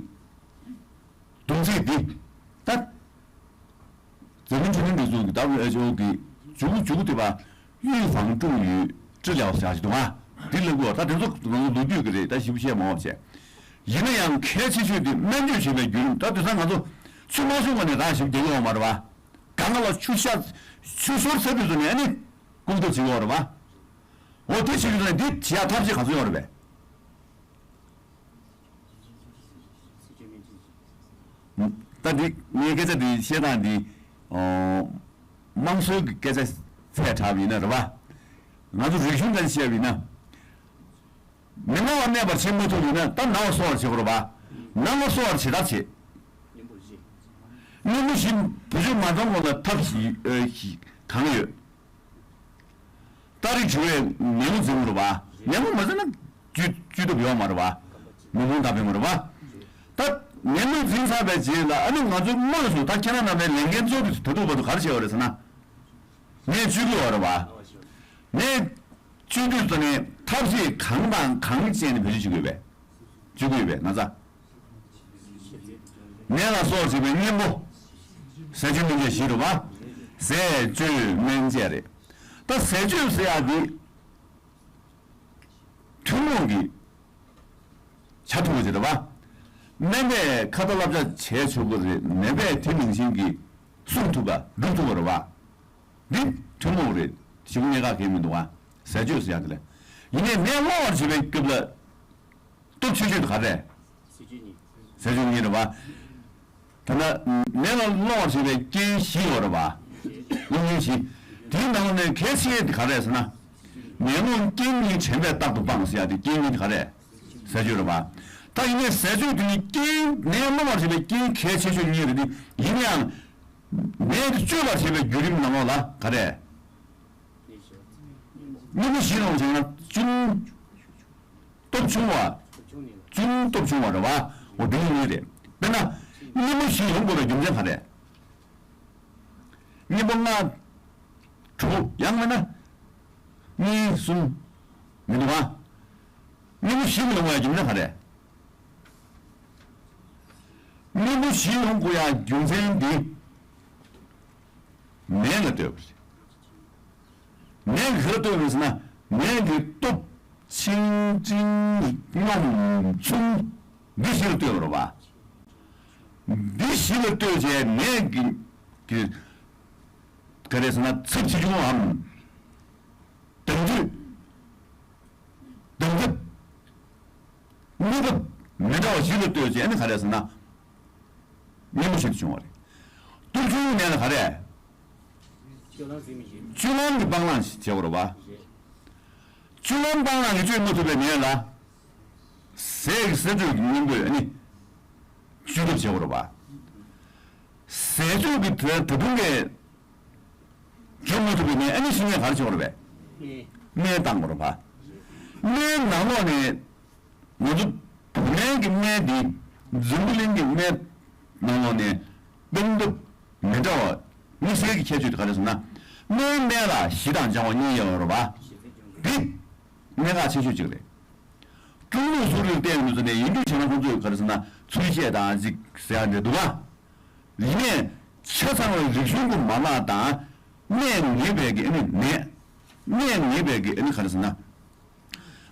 སྡོམ་ཚིག་འདི་ད། འཛམ་གླིང་འཕྲོད་བསྟེན་སྒྲིག་འཛུགས་ཀྱི་W H O གི་མཇུག་མཇུག་དེ་བ་预防重于治疗ཟེར་ཞིག་འདུག་ཨ། འདི་ལབ་དགོས་ད་དེ་ཚོ་ང་ཚོ་ལོ་རྒྱུས་ཀྱི་རེད་ད་ཞིབ་བཤད་མ་འོག་བྱས། ཡིན་ན་ཡང་གལ་ཆེ་ཤོས་དེ་སྨན་བཅོས་བྱེད་པའི་བརྒྱུད་རིམ་ད་དེང་སང་ང་ཚོ་ཆུ་མ་ཤོང་བ་ནས་རང་ཞིབ་རྒྱག་གི་ཡོད་མ་རེད་བ། གང་ག་ལ་ཆུ་ཤ་ཆུ་སོར་ཚ་དུས་ཚོ་ནས་ཨ་ནི་སྐུག་ཐབས་བྱེད་ཀྱི་ཡོད་རེད་བ། འོ་དེ་བྱེད་དུས་ཚོ་ནས་འདི་བྱེད་ཡག་ཐབས་ཤེས་ག་ཚོད་ཡོད་རེད་པས། ད་འདི་ངའི་སྐད་ཆ་འདི་བཤད་སྟངས་འདི་ཨོ། དམངས་སྲོལ་གྱི་སྐད་ཆ་ཚད་དྲགས་པ་ཡིན་ན་རེད་པ། ང་ཚོ་རིག་གཞུང་འདྲ་བཤད་པ་ཡིན་ན། མི་ན་བར་གནས་པར་བྱེད་མ་ཐུབ་ཡིན་ན་ད་ན་བ་གསོ་བར་བྱེད་དགོས་རེད་པ། ན་བ་གསོ་བར་བྱེད་ཐབས་བྱེད། གཉེན་པོ་བཞི། གཉེན་པོ་བཞི་བེད་སྤྱོད་མ་གཏོང་གོང་ལ་ཐབས་ཤེས་གང་ཡོད། རྟགས་རིགས་བྱུང་བའི་ནད་མུག་འཛིན་དགོས་རེད་པ། ནད་མུག་མ་འཛིན་ན་བཅོས་བཅོས་ཐབས་ཡོད་མ་རེད་པ། མི་ལུང་བཏབ་ཡོད་མ་རེད་པ། ད་ནད་མུག་འཛིན་ཚར་བའི་རྗེས་ལ་ཨ་ནི་ང་ཚོ་དངོས་སུ་ད་ཁྱེད་རང་རྣམ་པའི་ལས་འགན་གཙོ་བོ་དེ་ད་ལྟ་བར་དུ་ག་རེ་བྱས་པ་རེད་ཟེར་ན། ནད་བཅོས་ཀྱི་ཡོད་རེད་པ། ནད་བཅོས་དུས་ཙམ་ནས་ཐབས་ཤེས་གང་དང་གང་བྱས་ནས་བེད་སྤྱོད་བྱེད་དགོས་པས། བཅོས་ཀྱི་ཡོད་པས་ན་ཚ། ནད་ལ་སོགས་བྱེད་པའི་གཉེན་པོ། ཟས་སྤྱོད་སྨན་དཔྱད་བཞི་རེད་པ། ཟས་སྤྱོད་སྨན་དཔྱད་རེད། ད་ཟས་སྤྱོད་ཟེར་ཡག་འདི་ཐུན་མོང་གི་བྱ་ཐུབ་པ་ཅིག་རེད་པ། སྨན་པས་ཁ་ཏ་བསླབ་བྱ་བྱས་ཆོག་གི་རེད་མེད་པས་དེ་ནང་བཞིན་གྱི་སྲུང་ཐུབ་པ་སྒྲུབ་ཐུབ་པ་རེད་པ། འདི་ཐུན་མོང་རེད་ཞེ་པོ་གནད་འགག་གང་ཡང་མི་འདུག་ཨ། ཟས་སྤྱོད་ཟེར་ཡག་དེ་ལས། ཡིན་ནའི་ནད་སློང་བར་བྱེད་པའི་སྐབས་ལ། སྟོབས་ཆེ་ཤོས་དེ་ག་རེད། ཟས་སྤྱོད་གཉིས། ཟས་སྤྱོད་གཉིས་རེད་པ། ད་ལྟ་ནད་ལ་སློང་བར་བྱེད་པའི་རྐྱེན་བཞི་ཡོད་རེད་པ། སློང་རྐྱེན་བཞི། དེའི་ནང་ནས་གལ་ཆེ་དེ་ག་རེད་ཟེར་ན། ནད་སློང་རྐྱེན་གཉིས་དྲན་པས་རྟག་ཏུ་སྤང་ཟེར་ཡག་དེ་རྐྱེན་གཉིས་དེ་ག་རེད། ཟས་སྤྱོད་རེད་པ། ད་ཡིན་ནའི་ཟས་སྤྱོད་དེ་ནི་རྐྱེན་ནད་སློང་བར་བྱེད་པའི་རྐྱེན་གལ་ཆེ་ཤོས་གཉིས་རེད་དེ་ཡིན་ཡང་། ནད་དེ་བཅོས་པར་བྱེད་པའི་བརྒྱུད་རིམ་ནང་ལོགས་ལ་ག་རེ། གཉེན་པོ་བཞི་ནང་བྱས་ན་ཆུང་། སྟོབས་ཆུང་བ། ཅུང་སྟོབས་ཆུང་བ་རེད་བ། འོ་དེ་ཡིན་ངེས་རེད། དཔེར་ན། སྙན་མོ་བཞི་ཡོང་དགོས་པའི་རྒྱུ་མཚན་ག་རེ། སྙན་པོ་ལྔ། དྲུག་ཡང་མིན་ན། གཉིས་གསུམ། མི་འདུག་བ། སྙན་མོ་བཞི་ཡོང་བའི་རྒྱུ་མཚན་ག་རེ། སྙན་མོ་བཞི་ཡོང་དགོས་ཡ་རྒྱུ་མཚན་འདི། མེ་ལ་ལྟོས་པ་རེད། མེ་ག་ལ་ལྟོས་པ་རེད་ཟེར་ན། མེ་གི་སྟོབས་ཆེ་འབྲིང་སྙོམས་ཆུང་འདི་བཞི་ལ་ལྟོས་པ་རེད་བ། འདི་བཞི་ལ་ལྟོས་བྱས་མེ་གི་གི་ག་རེ་ཟེར་ན་ཚབས་ཆེ་ཆུང་འམ། དམ་ཚིག་དམ་ཚིག་གནས་སྐབས་མི་འདྲ་བ་བཞི་ལ་ལྟོས་བྱས་ནི་ག་རེ་ཟེར་ན། སྙན་མོ་ཞིག་ཏུ་བྱུང་བ་རེད། སྟོབས་ཆུང་ངུ་ནས་ལ་ག་རེ། སྤྱོད་ལམ་གྱི་སྤང་བླང་ཞིག་བྱེད་དགོས་རེད་བ། སྤྱོད་ལམ་སྤང་བླང་གི་སྤྱོད་མ་ཐུབ་པའི་ནད་ལ། ཟས་ཀྱི་ཟས་སྤྱོད་ཀྱི་སྙིང་པོས་ཨ་ནི། བཅོས་ཐབས་བྱེད་དགོས་རེད་བ། ཟས་སྤྱོད་ཀྱི་དེ་ད་དུང་གི། འཇོམས་མ་ཐུབ་པའི་ནད་ཨ་ནི་ཤི་ནས་ག་རེ་བྱེད་དགོས་རེད་པས། སྨན་བཏང་དགོས་རེད་བ། སྨན་ནང་ལོགས་ནས། ང་ཚོ་བོད་སྨན་གྱི་སྨན་འདི་འཛམ་བུ་གླིང་གི་སྨན་ནང་ལོགས་ནས་སྟངས་སྟབས་མི་འདྲ་བ་དམིགས་བསལ་གྱི་ཁྱད་ཆོས་དེ་ག་རེ་ཟེར་ན། སྨན་སྨན་ལ་ཞི་དང་སྦྱང་བ་གཉིས་ཡོད་རེད་བ། འདི་གནད་འགག་ཆེ་ཤོས་གཅིག་རེད། ཀྲུང་ལུགས་གསོ་རིག་བལྟས་ཡོང་དུས་ནས་ཡིན་དུས་བྱས་ན་ཁོང་ཚོས་ག་རེ་ཟེར་ན་ཚུལ་བཤད་དང་ཅིག་ཟེར་ཡ་འདྲ་འདུག་བ། ཡིན་ནས་ཆ་ཚང་བའི་རིག་གཞུང་གི་མ་ལག་དང་གནས་ངེས་པའི་གི་ཨ་ནི་ནད། གནས་ངེས་པའི་གི་ཨ་ནི་ག་རེ་ཟེར་ན།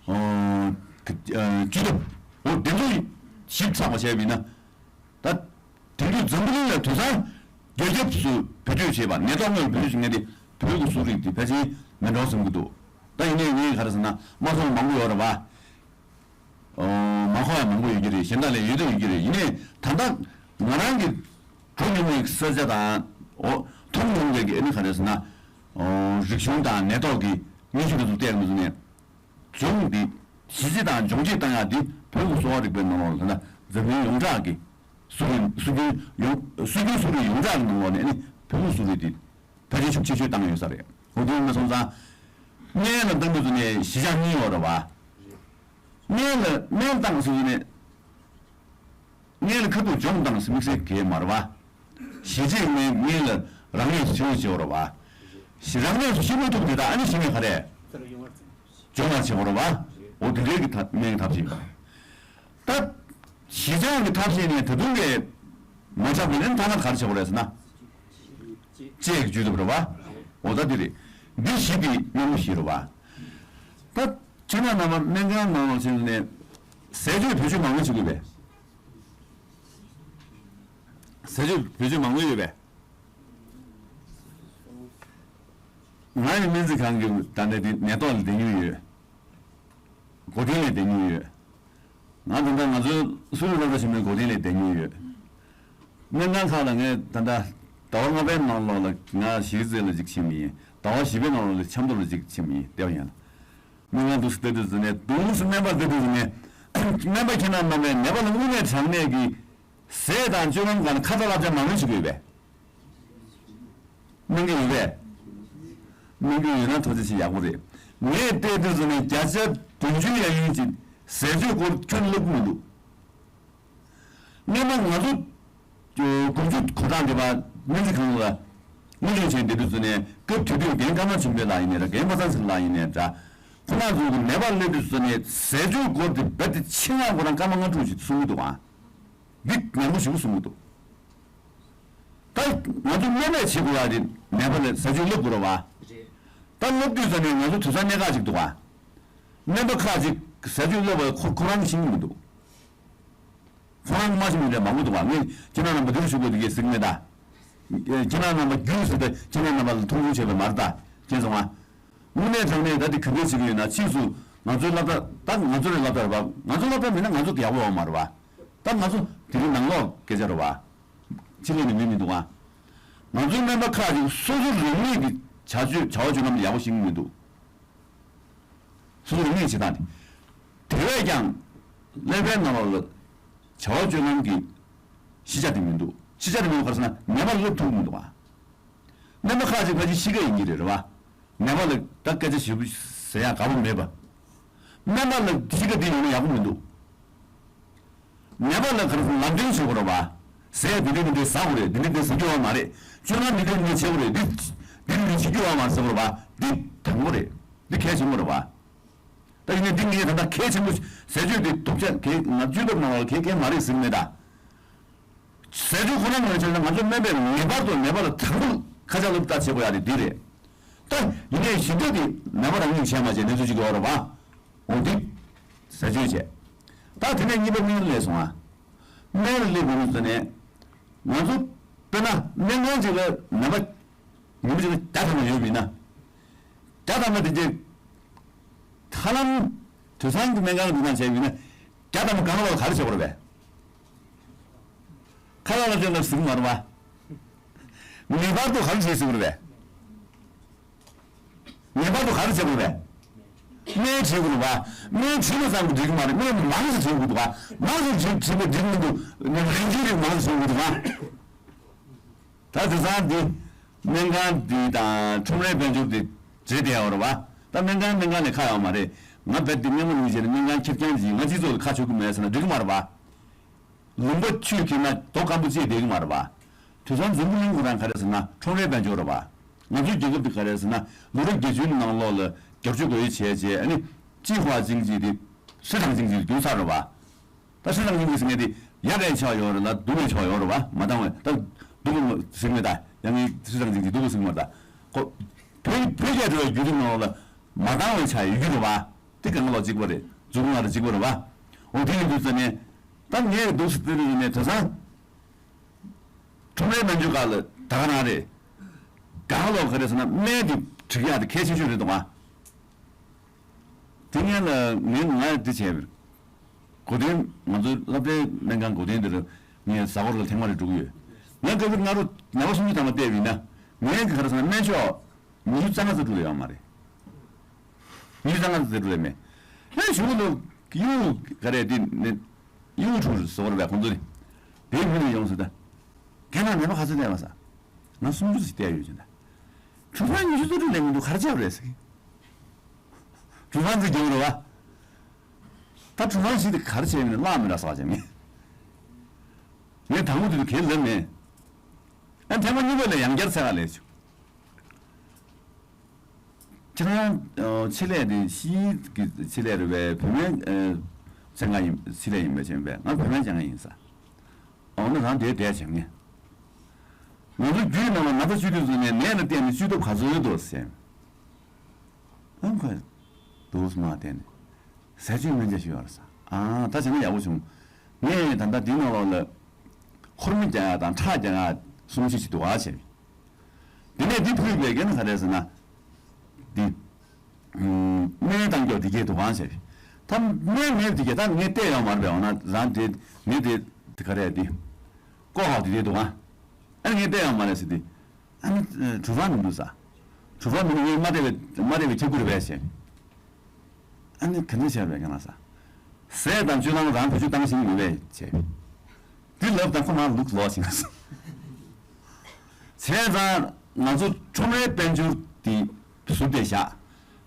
ཨོ། ཀི་ཨ་ཀི་ལབ། འོ་དེ་ཚོ་ཞིབ་ཚགས་པ་བྱས་པ་ཡིན་ན། ད་དེང་དུས་འཛམ་བུ་གླིང་ལ་དེང་སང་རྒྱ་ཁྱབ་སུ་བེད་སྤྱོད་བྱས་པ་ནད་ཐོག་སྔོན་བེད་སྤྱོད་བྱེད་མཁན་དེ་བོད་ཀྱི་གསོ་རིག་དེ་ཕལ་ཆེར་མིན་འགྲོ་བསམ་གྱི་འདུག་ད་ཡིན་ནའི་ངས་ག་རེ་ཟེར་ན་མ་མཐོང་མང་པོ་ཡོད་རེད་བ། ཨོ། མ་མཁོ་ཡ་མང་པོ་ཡོད་ཀྱི་རེད། གཞན་དག་ལས་ཡོད་དུ་ཡོད་ཀྱི་རེད། ཡིན་ནའི་ད་ལྟ་ང་རང་གི་འགྲོ་མྱོང་བའི་ས་ཆ་དང་། ཨོ། མཐོང་མྱོང་བའི་གི་ཨ་ནི་ག་རེ་ཟེར་ན། ཨོ། རིག་གཞུང་དང་ནད་ཐོག་གི་སྙན་ཞུ་དེ་ཚོ་བལྟས་ཡོང་དུས་ནས། སྦྱོང་འདི་ཞི་བྱེད་དང་སྦྱོང་བྱེད་བཏང་ཡག་འདི་བོད་ཀྱི་གསོ་བ་རིག་པའི་ནང་ལོགས་ལ་ད་ལྟ་འཛམ་གླིང་ཡོངས་གྲགས་ཀྱི་སྲོལ་རྒྱུན་སྲོལ་རྒྱུན་ཡོངས་སྲོལ་རྒྱུན་གསོ་རིག་ཡོངས་གྲགས་ཀྱི་ནང་ལོགས་ནས་ཨ་ནི་བོད་ཀྱི་གསོ་རིག་འདི་ཕལ་ཆེར་ཤུགས་ཆེ་ཤོས་བཏང་ཡོད་ས་རེད། འོ་དེ་ཡིན་པ་སོང་ཙང་། སྨན་ལ་བཏང་དུས་ནས་ཞི་འཇམ་གཉིས་ཡོད་རེད་བ། སྨན་ལ་སྨན་བཏང་དུས་ནས། སྔོན་ལ་ཁ་ཐུག་སྦྱོང་དང་དམིགས་བསལ་གང་ཡང་མ་རེད་བ། ཞི་བྱེད་ནི་སྔོན་ལ་རང་ངོས་སུ་ཤེས་པ་ཅིག་ཡོད་རེད་བ། ཞི་རང་ངོས་སུ་ཤེས་མ་ཐུབ་དེ་དག་ཨ་ནི་ཞི་བྱེད་ག་རེ། སྦྱོང་བར་བྱེད་པ་རེད་བ། འོ་དེ་འདྲའི་གི་ཐབས་སྨན་གྱི་ཐབས་ཤེས་ཡིན་པ། ད། ཞི་བྱེད་ཀྱི་ཐབས་ཤེས་ནི་ད་དུང་གི། མ་ཆགས་པ་ལན་ཐ་ན་ག་རེ་བྱེད་པ་རེད་ཟེར་ན། ལྕེ་ཡི་བཅུད་ཐུབ་རེད་བ། འོ་ད་དེ་རེད། འདི་ཞི་དེ་སྙན་མོ་ཞི་རེད་བ། ད། ཁྱེད་རང་རྣམ་པ་སྨན་ཁང་ནང་ལ་ཕྱིན་ནས། ཟས་སྤྱོད་བེད་སྤྱོད་མང་པོ་བྱེད་དགོས་པས། ཟས་སྤྱོད་བེད་སྤྱོད་མང་པོ་ཡོད་པས། ང་ཡི་སྨན་རྩིས་ཁང་གི་ད་ལྟ་དེ་ནད་ཐོག་ལ་བསྡད་མྱོང་ཡོད། སྒོ་སྟེང་ལ་བསྡད་མྱོང་ཡོད། ང་ད་ལྟ་ང་ཚོའི་སུ་རུ་སློབ་གྲྭ་ཆེན་མོའི་སྒོ་སྟེང་ལ་བསྡད་མྱོང་ཡོད། སྨན་ཁང་ཁག་ལ་ངས་ད་ལྟ་ཟླ་བ་ལྔ་པའི་ནང་ལོགས་ལ་ང་གཞིས་རྩེ་ལ་གཅིག་ཕྱིན་པ་ཡིན། ཟླ་བ་བཞི་པའི་ནང་ལོགས་ལ་ཆབ་མདོ་ལ་གཅིག་ཕྱིན་པ་ཡིན། བསྡད་པ་ཡིན། སྨན་ཁང་འདུག་སེ་བལྟ་དུས་ཙམ་ནས་འདུག་སེ་སྨན་པ་བལྟ་དུས་ཙམ་ནས། སྨན་པ་ཁྱེད་རྣམ་པས་ནད་པ་ལ་དངོས་གནས་དྲང་གནས་ཀྱི་ཟས་དང་སྤྱོད་ལམ་སྒང་ལ་ཁ་ཚ་བསླབ་བྱ་མང་མོས་བྱེད་དགོས་པས། གནང་གི་ཡོད་པས། གནང་གི་ཡོད་ན་ཐུགས་རྗེ་ཆེ་ཡག་པོ་རེད། ངས་བལྟས་དུས་ཙམ་ནས་བརྒྱ་ཆ་བདུན་ཅུ་ཡན་ཡོད་ཅིག་ཟས་སྤྱོད་སྐོར་ཁྱོན་བསླབ་ཀྱི་མི་འདུག་སྔོན་མ་ང་ཚོ། དགུ་བཅུ་གོ་གྲངས་འདི་བ་སྨན་རྩིས་ཁང་ལ་དངོས་བྱུང་བྱས་བསྡད་དུས་ཙམ་ནས་སྐབས་དེ་དུས་རྒན་ཀརྨ་ཆོས་འཕེལ་ལགས་ཡིན་ནའི་འདྲ། རྒན་པ་སངས་ཚེ་རིང་ལགས་ཡིན་ནའི་འདྲ། ཁོང་རྣམ་ཚོ་གི་ནད་པ་སླེབས་དུས་ཙམ་ནས་ཟས་སྤྱོད་སྐོར་དེ་རྦད་དེ་ཆེད་མངགས་ཁོ་རང་སྐར་མ་ལྔ་དྲུག་ཅིག་གསུང་གི་འདུག་ཨང་། འདི་ཉམས་པོ་ཞེ་པོ་གསུང་གི་འདུག་ད་ང་ཚོ་སྨན་པས་བྱེད་དགོས་ཡ་དེ་ནད་པ་ལ་ཟས་སྤྱོད་བསླབ་དགོས་རེད་བ། རེད། ད་བསླབ་དུས་ཙམ་ནས་ང་ཚོ་དུས་སང་གནད་འགག་ཅིག་འདུག་བ། སྨན་པ་ཁག་ཅིག་ཟས་སྤྱོད་བསླབ་པ་ཁོ་ཁོ་རང་གིས་ཤེས་ཀྱི་མི་འདུག་ཁོ་རང་གིས་མ་ཤེས་མི་འདྲ་མང་པོ་འདུག་བ། ངས་ཁྱེད་རང་རྣམ་པ་འདིར་ཞུ་དགོས་འདུག་གས་ཟེར་གྱི་མེད་ད། ཁྱེད་རང་རྣམ་པ་རྒྱུས་ཟེར་ཏེ་ཁྱེད་རང་རྣམ་པ་ལ་མཐོང་ཆུང་བྱས་པ་མ་རེད་ད། མཁྱེན་སོང་ང་། དངོས་གནས་དྲང་གནས་ད་དེ་ག་འདྲས་བྱེད་ཀྱི་ཡོད་ན། ཕྱིས་སུ་ང་ཚོའི་སློབ་གྲྭ་ད་ང་ཚོ་རེ་སློབ་གྲྭ་རེད་པ། ང་ཚོ་སློབ་གྲྭ་མིན་ན་ང་ཚོ་ཡག་པོ་ཡོད་མ་རེད་པ། ད་ང་ཚོ་དེ་རིང་ནང་ལོགས་སྐད་ཆ་རེད་པ། ཕྱི་ལོགས་ནས་མི་མི་འདུག་ཨ། ང་ཚོའི་སྨན་པ་ཁག་ཅིག་སོ་སོ་རང་ཉིད་ཀྱི་བྱ་སྤྱོད་བྱ་བ་སྤྱོད་ལམ་ལ་ཡག་པོ་ཤེས་ཀྱི་མི་འདུག་སོ་སོ་རང་ཉིད་བྱེད་སྟངས་དེ། དེ་བས་ཀྱང་ཀླད་པའི་ནང་ལོགས་ལ་བྱ་བ་སྤྱོད་ལམ་གྱི་ཤེས་བྱ་དེ་མི་འདུག་ཤེས་བྱ་དེ་མི་འདུག་ག་རེ་ཟེར་ན་ནད་པ་ལ་སློབ་ཐུབ་ཀྱི་མི་འདུག་ཨ། སྨན་པ་ཁག་ཅིག་ཕལ་ཆེར་གཤིས་ཀ་ཡིན་གྱི་རེད་རེད་པ། ནད་པ་ལ་ད་སྐད་ཆ་ཞིབ་པོ་ཟེར་ཡག་དགའ་པོ་མེད་པ། སྨན་པ་ལ་གཤིས་ཀ་དེ་ཡོད་ན་ཡག་པོ་མི་འདུག་ནད་པ་ལ་ག་རེ་ཟེར་ལམ་སྟོན་བྱེད་དགོས་རེད་བ། ཟས་འདི་འདྲ་འདི་འདྲ་ཟ་དགོས་རེད། འདི་འདྲ་འདི་ཟ་རྒྱུ་ཡོད་མ་རེད། སྤྱོད་ལམ་འདི་འདྲ་འདི་འདྲ་བྱེད་དགོས་རེད། འདི་འདི་འདྲ་འདི་བྱེད་རྒྱུ་ཡོད་མ་རེད་ཟེར་དགོས་རེད་བ། འདི་དང་པོ་རེད། འདི་གལ་ཆེན་པོ་རེད་བ། ད་ཡིན་ནའི་འདི་ངས་ད་ལྟ་གལ་ཆེན་པོ་ཟས་སྤྱོད་འདི་སྟོབས་ཆེ་གལ་ང་བཅུད་སྟོབས་ནང་ལ་གལ་གལ་མ་རེད་ཟེར་གྱི་མེད་ད། ཟས་སྤྱོད་ཁོ་ན་མ་བྱས་ན་ང་ཚོ་སྨན་པས་ངེས་པར་དུ་ནད་པ་ལ་དང་པོ་ཁ་ཆག་སློབ་ལྟ་བྱེད་དགོས་ཡ་དེ་འདི་རེད། ད་ཡིན་ནའི་ཞི་བདེ་དེ་ནད་པ་རང་ཉིད་བྱས་མ་བྱས་གནས་ཚུལ་ཅིག་ཡོད་རེད་བ། འོ་འདི་ཟས་སྤྱོད་བྱས། ད་དེ་ནས་གཉིས་པ་སྨན་ལ་སླེབས་སོང་ཨ། སྨན་ལ་སླེབས་དགོས་ཟེར་ནས། ང་ཚོ་དཔེར་ན་སྨན་ཁང་ཅིག་ལ་ནད་པ་ཉིན་མོ་ཅིག་ལ་བརྒྱ་ཐམ་པ་ཡོད་པ་ཡིན་ན། བརྒྱ་ཐམ་པ་དེ་རྗེས་ཧ་ལམ་དུད་ཚང་གི་སྨན་ཁང་འདུག་ན་བྱས་པ་ཡིན་ན། བརྒྱ་ཐམ་པ་གང་ལ་ག་རེ་བྱེད་དགོས་རེད་པས། ཁ་ལག་ལ་བརྟེན་ནས་ཟིན་མ་རེད་པ། ངེས་པར་དུ་ག་རེ་བྱེད་ཟིན་དགོས་རེད་པས། ངེས་པར་དུ་ག་རེ་བྱེད་དགོས་རེད་པས། སྨན་བྱེད་དགོས་རེད་པ། སྨན་བྱེད་མ་ཚང་གི་འགྲིག་གི་མ་རེད། སྨན་མང་ཙམ་བྱེད་དགོས་འདུག་ག་མང་ཙམ་བྱེད་བྱེད་པའི་འགྲིག་མི་འདུག་རིན་ཆེན་རིགས་མང་ཙམ་བྱེད་དགོས་འདུག་ག་ད་དེང་སང་འདི་སྨན་ཁང་འདི་དང་ཁྲོམ་རའི་དཔལ་འབྱོར་འདི་བརྗེ་བསྡད་ཡོད་རེད་བ། ད་སྨན་ཁང་སྨན་ཁང་ལས་ཁག་ཡོད་མ་རེད། ང་རྦད་དེ་སྔ་མོ་ནས་བྱས་ནས་སྨན་ཁང་ཁེར་རྐྱང་ཅིག་ཡིན། ང་སྤྱི་ཚོགས་ལ་ཁ་ཕྱོགས་ཀྱི་མེད་ཟེར་ན་འགྲིག་གི་མ་རེད་བ། ལུང་པ་ཆུས་ཁྱེར་ན་རྡོ་སྐམ་པོ་བཅད་བསྡད་ཀྱི་མ་རེད་བ། དུད་ཚང་འཛིན་པ་གླིང་ཁོ་རང་ག་རེ་ཟེར་ན་ཁྲོམ་རའི་དཔལ་འབྱོར་རེད་བ། ང་ཚོའི་རྒྱལ་ཁབ་འདི་ག་རེ་ཟེར་ན་ལོ་རབས་བརྒྱད་ཅུའི་ནང་ལོགས་ལ་བསྒྱུར་བཅོས་སྒོ་དབྱེ་བྱས་རྗེས་ཨ་ནི་ཅི་ཧྭ་ཅིང་ཅི་དེ་市场经济བསྒྱུར་ཚར་རེད་བ། ད་市场经济ཟེར་མཁན་དེ་ཡག་གི་ཆ་ཡོད་རེད་ལ་སྡུག་གི་ཆ་ཡོད་རེད་བ། མ་འདང་བའི་ད་སྡུག་གི་ཟེར་མཁན་ད་ཡང་ངའི་市场经济སྡུག་གི་ཟེར་མ་ད་ཁོ་བོད་བོད་རྒྱ་འབྲེལ་བའི་བརྒྱུད་རིམ་ནང་ལ་མ་འདང་བའི་ཆ་ཡོད་རྒྱུ་རེད་བ། དེ་གང་ལ་གཅིག་པ་རེད། མཛུབ་མོ་ལ་གཅིག་པ་རེད་བ། འོ་དེ་ཡིན་དུས་ཙ་ནས་ད་ངས་འདུག་སེ་དེ་རིང་ནས་དེང་སང་ཁྲོམ་རའི་སྨན་བཅོས་ཁག་ལ་ད་ག་རང་རེད། གང་ལོག་ག་རེ་ཟེར་ན་སྨན་དེ་སྒྲིག་ཡག་དེ་གལ་ཆེ་ཤོས་རེད་འདུག་བ། དེ་ངས་ལ་ངས་ང་འདི་བྱས་པའི་གོ་དོན་ང་ཚོའི་སློབ་གྲྭའི་སྨན་ཁང་གོ་དོན་འདིར་ངས་གཟའ་འཁོར་ལ་ཐེངས་མ་རེ་འགྲོ་གི་ཡོད། ངས་སྐབས་དེར་ང་རུ་ནད་པ་སུམ་ཅུ་ཐམ་པ་བལྟས་པ་ཡིན་ན་ངས་ག་རེ་ཟེར་ན་སྨན་མཆོག་ཉི་ཤུ་རྩ་ལྔ་རྩ་དྲུག་ལས་ཡོད་མ་རེད། ཉི་ཤུ་རྩ་ལྔ་རྩ་དྲུག་ལས་མེད། ལྷན་གཞུག་ལ་གཡུ་ག་རེ་དེ་ནི་གཡུ་ཁྲུ་ཟོར་བའི་ཁོང་ཚོ་ནི་དེའི་མི་ནས་ཡོང་ཟེར་ད། ཁྱེད་རང་ནད་པ་ག་ཚོད་བསྡད་པ་ས། ང་སུམ་ཅུ་ཞིག་བསྡད་ཡོད་ཅེ་ད། གྲུ་ཚང་ཉི་ཤུ་རྩ་དྲུག་ལས་མི་འདུག་ག་རེ་བྱས་པ་རེད་ཟེར། གྲུ་ཚང་ཚོས་རྒྱབ་རེད་བ། ད་གྲུ་ཚང་ཞིག་དེ་ག་རེ་བྱས་མིན་བརླག་མི་འདྲ་ས་བྱས་མིན། ངས་དང་པོ་དེ་དུས་གས་ལབ་མེད། ཨ་ཐེངས་མ་གཉིས་པ་ལ་ཡང་བསྐྱར་ཚད་ག་ལས་བྱུང་། ཁྱེད་རང་ཆེད་ལས་དེ་ཕྱིའི་གི་ཆེད་ལས་རེད་པས། བོད་སྨན་ཚན་ཁག་ཡིན་ཆེད་ལས་ཡིན་པ་བྱས་པས་ང་བོད་སྨན་སྦྱང་མཁན་ཡིན་ས། འོ་ན་རང་དེའི་འབྲས་སྦྱང་ངས། ང་ཚོ་རྒྱུད་ནང་ལ་ན་ཚ་བཅོས་དུས་སུ་ནས་ནད་ལ་བརྟེན་ནས་བཅོས་ཐབས་ག་ཚོད་འདུག་ཟེར། ཨང་ཁོས་འདུག་སྨ་བརྟེན་ནས་ཟས་བཅོས་སྨན་བཅོས་ཞུས་ཡོད་རེད་ས། ཨ་ད་བྱས་ན་ཡག་པོ་བྱུང་། ངས་ད་ལྟ་འདི་ནང་ལོགས་ལ་ཧོར་མི་རྒྱག་ཡག་དང་ཁྲག་རྒྱག་ཡག་གསུམ་བཞི་ཞིག་འདུག་ཨ་བྱས། དེ་ནས་འདི་ཕུད་པའི་རྒྱན་ག་རེ་ཟེར་ན། འདི། སྨན་བཏང་རྒྱུ་འདི་གས་འདུག་གང་བྱས། ད་སྨན་མེད་འདི་གས་ད་ངས་བལྟས་ཡོད་མ་རེད་པས། འོ་ན་རང་དེ་ངས་དེ་དེ་ག་རེ་འདི། ཀོ་ཧོ་འདི་གས་འདུག་གང་། ཨ་ངས་བལྟས་ཡོད་མ་རེད་ཟེར་འདི། ཨ་ནི་གྲུ་ཚང་མི་འདུག་ས། གྲུ་ཚང་མི་འདུག་ངས་མ་བལྟས་པའི་མ་བལྟས་པའི་ཁྱབ་ཁུ་རེད་པས་བྱས། ཨ་ནི་ག་འདྲ་བྱས་པས་ག་ན་ས། ཟས་དང་སྤྱོད་ལམ་རང་བེད་སྤྱོད་བཏང་ཟིན་ཡོད་པས་བྱས། འདི་ལབ་དང་ཁོ་ན་ལུག་ལོག་ཕྱིན་སོང་། བྱས་ཙང་ང་ཚོ་ཁྲོམ་རའི་དཔལ་འབྱོར་འདི་ཟུར་དེ་བཞག་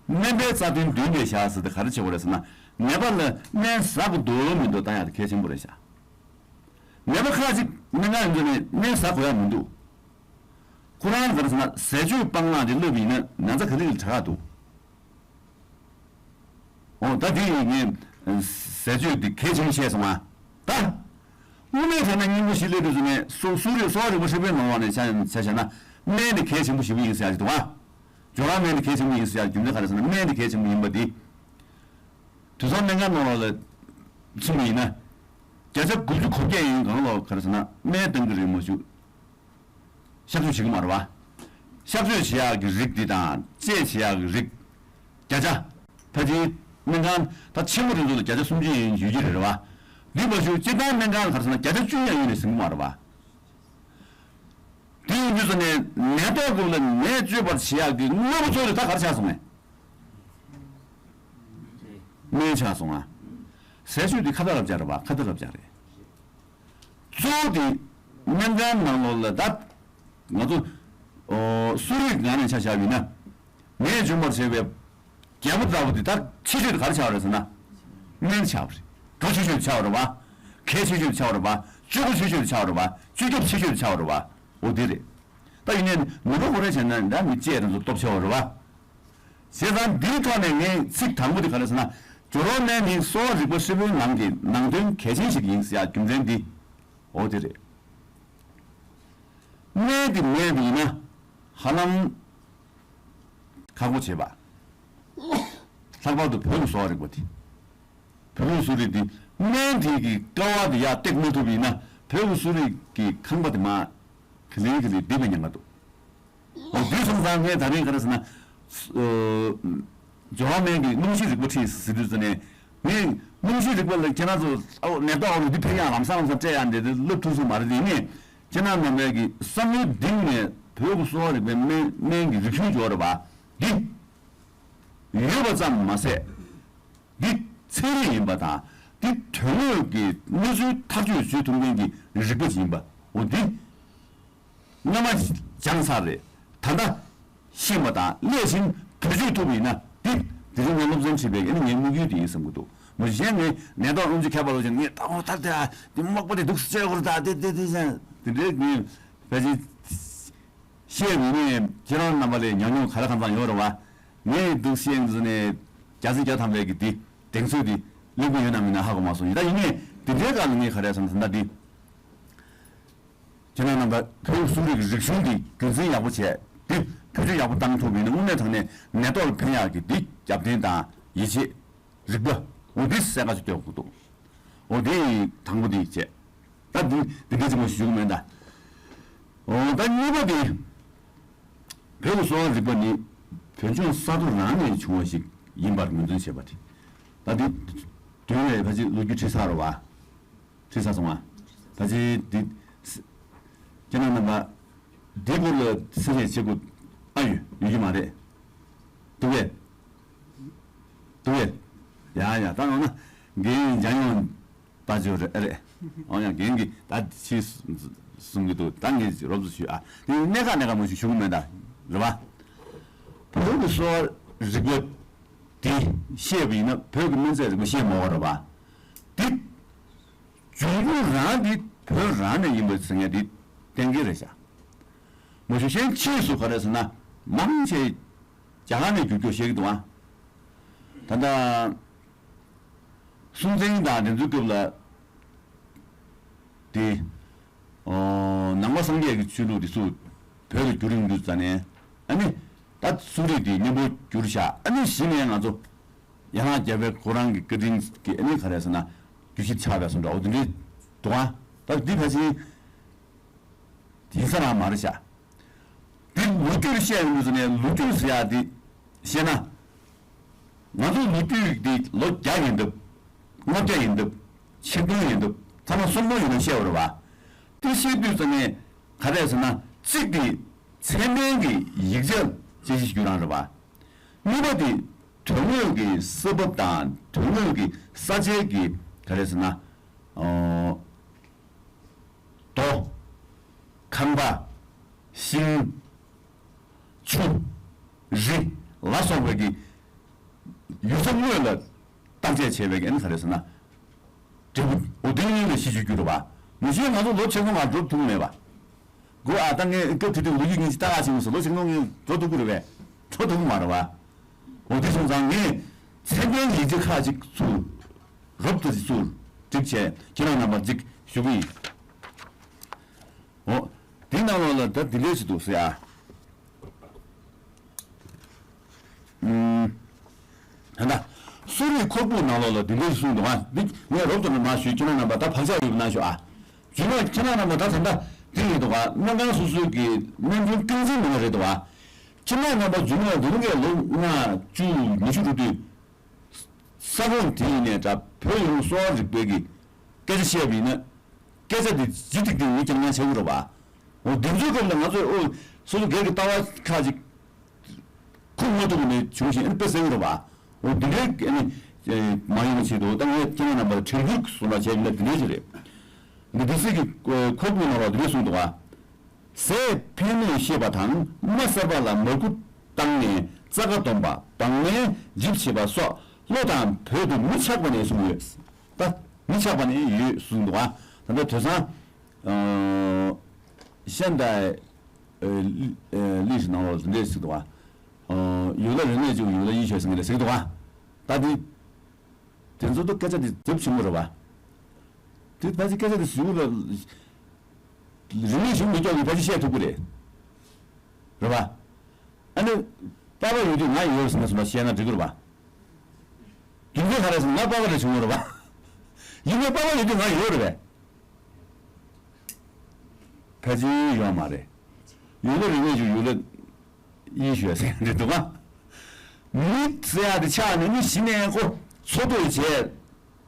སྨན་པའི་རྩ་དོན་མདུན་དེ་བཞག་ཟེར་ཏེ་ག་རེ་བྱེད་དགོས་རེད་ཟེར་ན། ནད་པ་ལ་སྨན་ཟ་དགོས་འདུག་མི་འདུག་བལྟ་ཡག་དེ་གལ་ཆེན་པོ་རེད་ཤག་ནད་པ་ཁག་ཅིག་སྨན་ཁང་ཡོང་དུས་ནས་སྨན་ཟ་དགོས་ཡག་མི་འདུག་ཁོ་རང་ག་རེ་ཟེར་ན་ཟས་སྤྱོད་སྤང་བླང་དེ་སློབ་ཡིན་ན་ན་ཚ་ག་ལེར་དྲག་ག་འདུག་འོ་ད་དེ་ཡིན་ངས་ཟས་སྤྱོད་འདི་གལ་ཆེན་པོ་བཤད་སོང་ང་། ད། དངོས་གནས་བྱས་ན་སྙིང་པོ་ཞིག་སླེབས་དུས་ནས་སུ་སུ་རེད་གསོ་བ་རིག་པ་ཧྲིལ་པོའི་ནང་ལོགས་ནས་ཆ་ཆ་བཞག་ན་སྨན་འདི་གལ་ཆེན་པོ་ཞེ་པོ་ཡིན་ཟེར་ཡག་ཅིག་འདུག་ཨ། སྦྱོར་བ་སྨན་འདི་གལ་ཆེན་པོ་ཡིན་ཟེར་ཡག་རྒྱུ་མཚན་ག་རེ་ཟེར་ན་སྨན་འདི་གལ་ཆེན་པོ་ཡིན་པ་འདི། དུད་ཚང་སྨན་ཁང་ནང་ལོགས་ལ་ཕྱིན་པ་ཡིན་ན། བརྒྱ་ཆ་དགུ་བཅུ་གོ་བརྒྱད་ཡིན་གང་ལོག་ག་རེ་ཟེར་ན་སྨན་བཏང་གི་རེད་མ་གཞི། གཤག་བཅོས་བྱེད་ཀྱི་མ་རེད་བ། གཤག་བཅོས་བྱེད་ཡག་གི་རིགས་འདི་དང་བཅད་བྱེད་ཡག་གི་རིགས། བརྒྱ་ཆ། ཕལ་ཆེར་སྨན་ཁང་ད་ཆེན་པོ་དེ་ཚོ་ལ་བརྒྱ་ཆ་སུམ་ཅུ་ཡན་ཡོད་ཀྱི་རེད་བ། འདི་མ་གཞི་སྤྱིར་བཏང་སྨན་ཁང་ལ་ག་རེ་ཟེར་ན་བརྒྱ་ཆ་བཅུ་ཡན་ཡོད་ནས་ཟིན་གྱི་མ་རེད་བ། དེ་ཡིན་དུས་ཙ་ནས་ནད་ཐོག་གི་ལ་ནད་བཅོས་པར་བྱེད་ཡག་གི་དངོས་པོ་གཙོ་བོ་དེ་ད་ག་རེ་ཆགས་སོང་ངས། སྨན་ཆགས་སོང་ང་། ཟས་སྤྱོད་འདི་ཁ་ཏ་རབ་སྦྱར་རེད་བ། ཁ་ཏ་རབ་སྦྱར་རེད། གཙོ་བོ་དེ་སྨན་ཁང་ནང་ལོགས་ལ་ད་ང་ཚོ་ཨོ་གསོ་རིག་ངང་ནས་ཆ་བཞག་པ་ཡིན་ན། ནད་འབྱུང་བར་བྱེད་པའི་རྒྱལ་པོ་ལྟ་བུ་དེ་ད་ཆེ་ཤོས་དེ་ག་རེ་ཆགས་པ་རེད་ཟེར་ན། སྨན་ཆགས་པ་རེད། གཙོ་ཆེ་ཤོས་ཆགས་པ་རེད་བ། གལ་ཆེ་ཤོས་ཆགས་པ་རེད་པ། སྤྱོད་གོ་ཆེ་ཤོས་ཆགས་པ་རེད་པ། སྤྱོད་ཁྱབ་ཆེ་ཤོས་ཆགས་པ་རེད་པ། འོ་དེ་རེད། ད་ཡིན་ནའི་ནུས་པ་ཁོ་རང་བྱས་ན་འདྲ་མི་བཅས་རང་ཚོ་སྟོབས་ཆེ་བ་རེད་པ། བྱས་ཙང་འདིའི་ཐོག་ནས་ངས་ཚིག་དང་པོ་དེ་ག་རེ་ཟེར་ན། སྦྱོར་བ་སྨན་ནི་གསོ་བ་རིག་པ་ཧྲིལ་པོའི་ནང་གི་ནང་དོན་གལ་ཆེན་ཞིག་ཡིན་ཟེར་ཡ་རྒྱུ་མཚན་འདི། འོ་དེ་རེད། སྨན་དེ་མེད་པ་ཡིན་ན་ཧ་ལམ་ཁག་པོ་བྱེད་པ། ལྷག་པར་དུ་བོད་ཀྱི་གསོ་བ་རིག་པ་དེ། བོད་ཀྱི་གསོ་རིག་དེ་སྨན་དེ་གི་ཀ་བ་དེ་ཡར་བཏེག་མ་ཐུབ་པ་ཡིན་ན་བོད་ཀྱི་གསོ་རིག་གི་ཁང་པ་དེ་མར་ག་ལེ་ག་ལེ་རྡིབ་པའི་ཉེན་ཁ་འདུག་འོ་དུས་སོང་ཙང་ངས་ད་རིང་ག་རེ་ཟེར་ན། ཨ། སྦྱོར་བ་སྨན་གྱི་སྣུམ་ཞིབ་རིག་པ་ཁྲིད་ཟེར་དུས་ཙམ་ནས། ངས་སྣུམ་ཞིབ་རིག་པ་ལ་ཁྱེད་རང་ཚོ་ཨའོ་ནད་ཐོག་ཨའོ་འདི་ཕན་ཡང་ལམ་སང་ལམ་སང་སྤྲད་ཡང་འདི་འདི་སློབ་ཐུབ་སོང་མ་རེད། དེ་ནས་ཁྱེད་རང་རྣམ་པས་ཀྱི་བསམ་བློའི་གཏིང་ནས་བོད་ཀྱི་གསོ་བ་རིག་པའི་སྨན་སྨན་གྱི་རིག་གཞུང་སྦྱོར་བ་འདི་ཡོད་པ་ཙམ་མ་ཟད། འདི་ཚན་རིག་ཡིན་པ་དང་། འདི་དོན་དངོས་ཀྱི་གནས་ཚུལ་ཐག་གཅོད་བྱེད་ཐུབ་མཁན་གྱི་རིག་པ་ཅིག་ཡིན་པ། འོ་འདི་སྔ་མ་སྦྱངས་ཚར་རེད། ད་ལྟ་ཤེས་པ་དང་སླད་ཕྱིན་བེད་སྤྱོད་ཐུབ་པ་ཡིན་ན་འདི་དེ་རིང་ངས་སློབ་ཚན་ཁྲིད་པའི་ཨ་ནི་ངའི་དམིགས་ཡུལ་དེ་ཡིན་བསམ་གྱི་འདུག་མི་གཞན་ངས་ནད་ཐོག་སློབ་སྦྱོང་མཁས་པ་ལོ་ཅན་ངས་ད་འོ་ད་དེ་དེ་མག་པ་དེ་འདུག་སེ་བྱས་དགོས་རེད། ད་དེ་དེ་དེ་ཟེར་དེ་འདྲའི་ངས་ཕལ་ཆེར་བཤད་མི་ནས་ཁྱེད་རང་རྣམ་པ་ལས་ཉམས་མྱོང་ག་ལ་གང་འཚམ་ཡོད་རེད་བ། ངས་འདུག་བཤད་འདི་ནས་བརྒྱ་ཆ་བརྒྱ་ཐམ་པའི་གི་འདི་གདེང་ཚོད་འདི་ལེགས་པོ་ཡོད་ན་མིན་ན་ཧ་གོ་མ་སོང་། ཡིན་ད་ཡིན་ནས་དེ་འདྲའི་སྐབས་ལ་ངས་ག་རེ་བསམ་ཟིན་ད་འདི། ཁྱེད་རང་རྣམ་པ་བོད་གསོ་རིག་རིག་གཞུང་འདི་རྒྱུན་འཛིན་ཡག་པོ་བྱས་ཏེ་བེད་སྤྱོད་ཡག་པོ་བཏང་ཐུབ་པ་ཡིན་ན་དངོས་གནས་དྲང་གནས་ནད་ཐོག་ལ་ཕན་ཡག་གི་འདི་རྒྱབ་རྟེན་དང་ཡིད་ཆེས། རིག་པ། འོ་འདི་གསལ་ཁ་ཅིག་སྟོན་དགོས་འདུག་འོ་དེ་དང་པོ་དེ་བྱས། ད་འདི་འདི་འདྲ་ཅིག་མ་ཞུ་གི་མེད་ད། འོ་ད་གཉིས་པ་དེ། བོད་ཀྱི་གསོ་བ་རིག་པ་ནི་བོད་ལྗོངས་ས་མཐོ་རང་ནས་བྱུང་བ་ཞིག་ཡིན་པར་ངོས་འཛིན་བྱས་པ་དེ། ད་འདི་དོན་ལས་ཕལ་ཆེར་ལོ་རྒྱུས་ཁྲིད་ཚར་རོ་བ། ཁྲིད་ཚར་སོང་ང་། ད་ཅི་འདི། ཁྱེད་རང་རྣམ་པ། འདི་སྐོར་ལ་གསལ་བཤད་བྱེད་དགོས། ཨ་ཡོད་ཡོད་ཀྱི་མ་རེད། འདུག་གས། འདུག་གས། ཡ་ཡ་ད་འོ་ན། འགན་འཇམ་དབྱངས་དཔལ་འབྱོར་རེད་ཨ་རེད། འོ་ཡ་འགན་གྱི་ད་ཕྱི་གསུང་གི་འདུག་ད་ངས་རོབ་ཙམ་ཞུས་ཨ། དེ་གནད་འགག་གནད་འགག་མང་ཞིག་ཞུ་གི་མེད་ད། རེད་བ། བོད་ཀྱི་གསོ་བ་རིག་པ་དེ་ཤེས་པ་ཡིན་ན་བོད་ཀྱི་སྨན་རྫས་རིག་པ་ཤེས་མ་དགོས་རེད་བ། དེ། འབྱུང་ཁུངས་རང་འདི་བོད་རང་ནས་ཡིན་པ་ཟེར་མཁན་འདི་གཏན་འཁེལ་རེད་ཤག་མ་གཞི་གཞན་ཕྱིས་སུ་ག་རེ་ཟེར་ན་མང་ཆེ་རྒྱ་གར་ནས་བསྒྱུར་རྒྱུ་བཤད་ཀྱི་འདུག་ཨ། ད་ལྟ་སྲོང་བཙན་དང་དེ་ཚོའི་སྐབས་ལ་དེ་ནང་པ་སངས་རྒྱས་ཀྱི་ཆོས་ལུགས་དེ་ཚོ་བོད་ལ་བསྒྱུར་ཡོང་དུས་ཙ་ནས་ཨ་ནི་ད་གསོ་རིག་དེ་མཉམ་པོ་བསྒྱུར་ཤག་ཨ་ནི་གཞི་ནས་ང་ཚོ། ཡང་ན་རྒྱལ་བའི་ཁོ་རང་གི་བཀའ་དྲིན་གྱིས་ཨ་ནི་ག་རེ་ཟེར་ན་རྒྱུད་བཞི་ཆགས་པའི་བཟོ་འདྲ་འོ་དེ་འདྲའི་འདུག་ཨ། ད་འདི་ཕལ་ཆེར་ཡིན་ས་རང་མ་རེད་ཤག་འདི་ལོ་རྒྱུས་བཤད་ཡོང་དུས་ནས་ལོ་རྒྱུས་ཟེར་ཡ་འདི་བཤད་ན། ང་ཚོ་ལོ་རྒྱུས་འདི་ལོ་བརྒྱ་ཡིན་སྟབས། ལྔ་བརྒྱ་ཡིན་སྟབས། ཆིག་སྟོང་ཡིན་སྟབས། ཐ་ན་སུམ་སྟོང་ཡིན་ན་བཤད་པ་རེད་བ། དེ་བཤད་དུས་ཙ་ནས་ག་རེ་ཟེར་ན་གཅིག་འདི་ཚད་ལྡན་གྱི་ཡིག་ཆ་དཔྱད་གཞི་བསྒྱུར་རང་རེད་བ། གཉིས་པ་དེ་དོན་དངོས་ཀྱི་ས་བབ་དང་དོན་དངོས་ཀྱི་ས་ཆའི་གི་ག་རེ་ཟེར་ན། ཨོ། རྡོ། ཁང་པ། ཤིང་། ཆུ། རི་ལ་སོགས་པའི་གི་ཡུལ་ས་དངོས་ལ་བརྟག་དཔྱད་བྱས་པའི་གི་ཨ་ནི་ག་རེ་ཟེར་ན། འབྲས་བུ་འོ་དེ་གཉིས་ལ་གཞི་བཅོལ་རྒྱུ་རེད་བ། མི་གཞན་ང་ཚོ་ལོ་ཆིག་སྟོང་ལྔ་འགྲོ་ཐུབ་མེད་པ། དགོས་ཨ་ད་ངས་སྐབས་དེ་དུས་ལོ་རྒྱུས་ངས་ཅི་ལྟ་ག་ཕྱིན་སོང་ལོ་ཆིག་སྟོང་ངས་འགྲོ་ཐུབ་ཀྱི་རེད་པས། འགྲོ་ཐུབ་ཀྱི་མ་རེད་བ། འོ་དེ་སོང་ཙང་ངས་ཚད་ལྡན་ཡིག་ཆ་ཁག་ཅིག་ཚུར་རོབ་ཙམ་ཅིག་ཚུར་བསྒྲིགས་བྱས་ཁྱེད་རང་རྣམ་པར་ཅིག་ཞུ་གི་ཡིན། འོ། དེ་ནང་ལོགས་ལ་ད་དེ་འདྲས་ཅིག་འདུག་ཟེར་ཨ། ཨུམ། ད་ལྟ། གསོ་རིག་ཁོག་ཕུབ་ནང་ལོགས་ལ་དེ་འདྲས་ཅིག་གསུངས་འདུག་ཨ། འདི་ངས་རོབ་ཙམ་མར་ཞུས་ཁྱེད་རང་རྣམ་པ་ད་བག་ཆགས་ཡོད་པ་གནང་ཤོག་ཨ། རྒྱུན་ལ་ཁྱེད་རང་རྣམ་པ་ད་ད་ལྟ་འདི་ཡིན་འདུག་ག་སྨན་ཁང་སོ་སོའི་གི་སྨན་གཞུང་རྐང་འཛིན་མི་སྣ་རེད་འདུག་ག་ཁྱེད་རང་རྣམ་པ་རྒྱུན་ལ་འདི་རུ་གའི་ལོ་ལྔ་བཅུ་ཉི་ཤུ་འགྲོ་དུས། ས་ཁོངས་དེ་ཡིན་ནའི་འདྲ་བོད་ཡོངས་གསོ་བ་རིག་པའི་གི་སྐད་ཆ་བཤད་པ་ཡིན་ན། སྐད་ཆ་འདི་ལྗིད་ཏིག་ཏིག་མི་རྐྱང་རྐྱང་བྱེད་དགོས་རེད་བ། འོ་འདི་ཚོའི་སྐབས་ལ་ང་ཚོས་ཨོ་སོ་སོ་སྒེར་གྱི་ལྟ་བ་ཁག་ཅིག་ཁུངས་མ་ཐུབ་པ་ནས་བྱུང་ཞིང་ཨ་ནི་དཔེ་གསལ་པོ་རེད་བ། འོ་འདི་འདྲའི་ཨ་ནི་མ་ཡོང་བའི་ཆེད་དུ་ད་ངས་ཁྱེད་རང་རྣམ་པར་དྲན་སྐུལ་གསུངས་པ་བྱས་པ་ཡིན་ན་འདི་འདྲའི་ཞིག་རེད། འདི་འདི་སྲིད་ཀྱི་ཁོག་པའི་ནང་ལ་འདི་འདྲ་གསུངས་འདུག་བ། ཟས་ཕན་གནོད་ཤེས་པ་དང་རྨ་གསར་པ་ལ་མར་ཁུ་བཏང་ནས་རྩ་ཁ་སྡོམ་པ་བག་མའི་འཇིབ་བྱེད་པ་སོགས་བློ་དང་བོད་དུ་མི་ཆགས་པ་ནས་གསུངས་ཡོད། ད་ མི་ཆགས་པ་ནི་ཡོད་གསུངས་འདུག་ག་ད་ལྟ་དེང་སང་ཤན་ཏའི་ལི་ཧྲི་ནང་ལོགས་འདི་འདྲས་ཟེར་འདུག་ག་ཡུལ་ལ་རིག་གནས་ཅིག་ཡུལ་ལ་ཡིད་ཆེས་ཟེར་མཁན་འདྲས་ཟེར་འདུག་ག་ད་འདི་དེ་ཚོ་ད་སྐད་ཆ་འདི་ཚབས་ཆེན་པོ་རེད་པ། དེ་ཕལ་ཆེར་སྐད་ཆ་འདི་ཟེར་བ་ལ་རིག་གནས་ཞིག་མི་སྐྱོ་གི་ཕལ་ཆེར་བཤད་ཐུབ་ཀྱི་རེད། རེད་པ། ཨ་ནི། པ་ཕ་ཡོད་དུས་ང་ཡོད་ཟེར་ན་ཟེར་ན་བཤད་ན་འགྲིག་གི་རེད་པ། རྒྱུ་མཚན་ག་རེ་ཟེར་ན་ང་པ་ཕ་རེ་བྱུང་བ་རེད་པ། ཡིན་ནའི་པ་ཕ་ཡོད་དུས་ང་ཡོད་རེད་པས། ཕལ་ཆེར་ཡོད་མ་རེད། ཡུལ་ལ་རིག་གནས་ཀྱི་ཡུལ་ལ་ཡིད་ཆེས་ཟེར་འདི་འདུག་ག་མི་ཟེར་ཡ་དེ་ཆགས་ནས་ནི་གཞི་ནས་ཁོ་འཚོ་སྡོད་བྱས།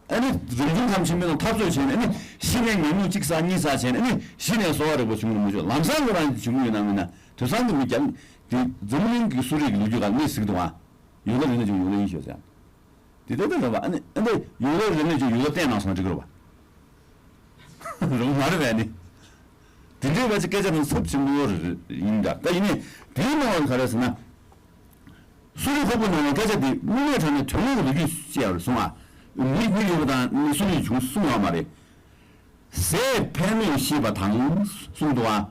ཨ་ནི་རང་བྱུང་ཁམས་ཆེན་པོའི་ནང་འཐབ་རྩོད་བྱས་ནས་ཨ་ནི་གཞི་ནས་ཉམས་མྱོང་གཅིག་བསགས་གཉིས་བསགས་བྱས་ནས་ཨ་ནི་གཞི་ནས་གསོ་བ་རིག་པ་བྱུང་བ་མ་བྱུང་ལམ་སང་ཁོ་རང་བྱུང་གི་ཡོད་ན་མིན་ན་དེང་སང་གི་མི་རྒྱང་དེ་འཛམ་གླིང་གི་གསོ་རིག་གི་ལོ་རྒྱུས་སྒང་ནས་གཟིགས་འདུག་ཨ། ཡུལ་ལ་རིག་གནས་ཀྱི་ཡུལ་ལ་ཡིད་ཆེས་ཟེར། དེ་ལྟར་དུ་རེད་པ། ཨ་ནི་ཨ་ནི་ཡུལ་ལ་རིག་གནས་ཀྱི་ཡུལ་ལ་བརྟེན་གནང་སོང་ན་འགྲིག་གི་རེད་པ། རུང་མ་རེད་པས་ནི། དེ་འདྲའི་བ་ཅིག་སྐད་ཆ་དང་ཚབས་ཆེན་པོ་ཡིན་ད། ད་ཡིན་ནའི་དེའི་ནང་ལ་ག་རེ་ཟེར་ན། གསོ་རིག་ཁོག་པའི་ནང་ལ་སྐད་ཆ་དེ་དངོས་གནས་དྲང་གནས་དོན་དངོས་ཀྱི་ལོ་རྒྱུས་བཤད་ཡོད་རེད་གསུངས་ཨ། མི་མི་ཡོད་པ་དང་མི་གསོ་རིག་བྱུང་གསུངས་ཡོད་མ་རེད། ཟས་ཕན་གནོད་ཤེས་པ་དང་གསུངས་འདུག་ཨ།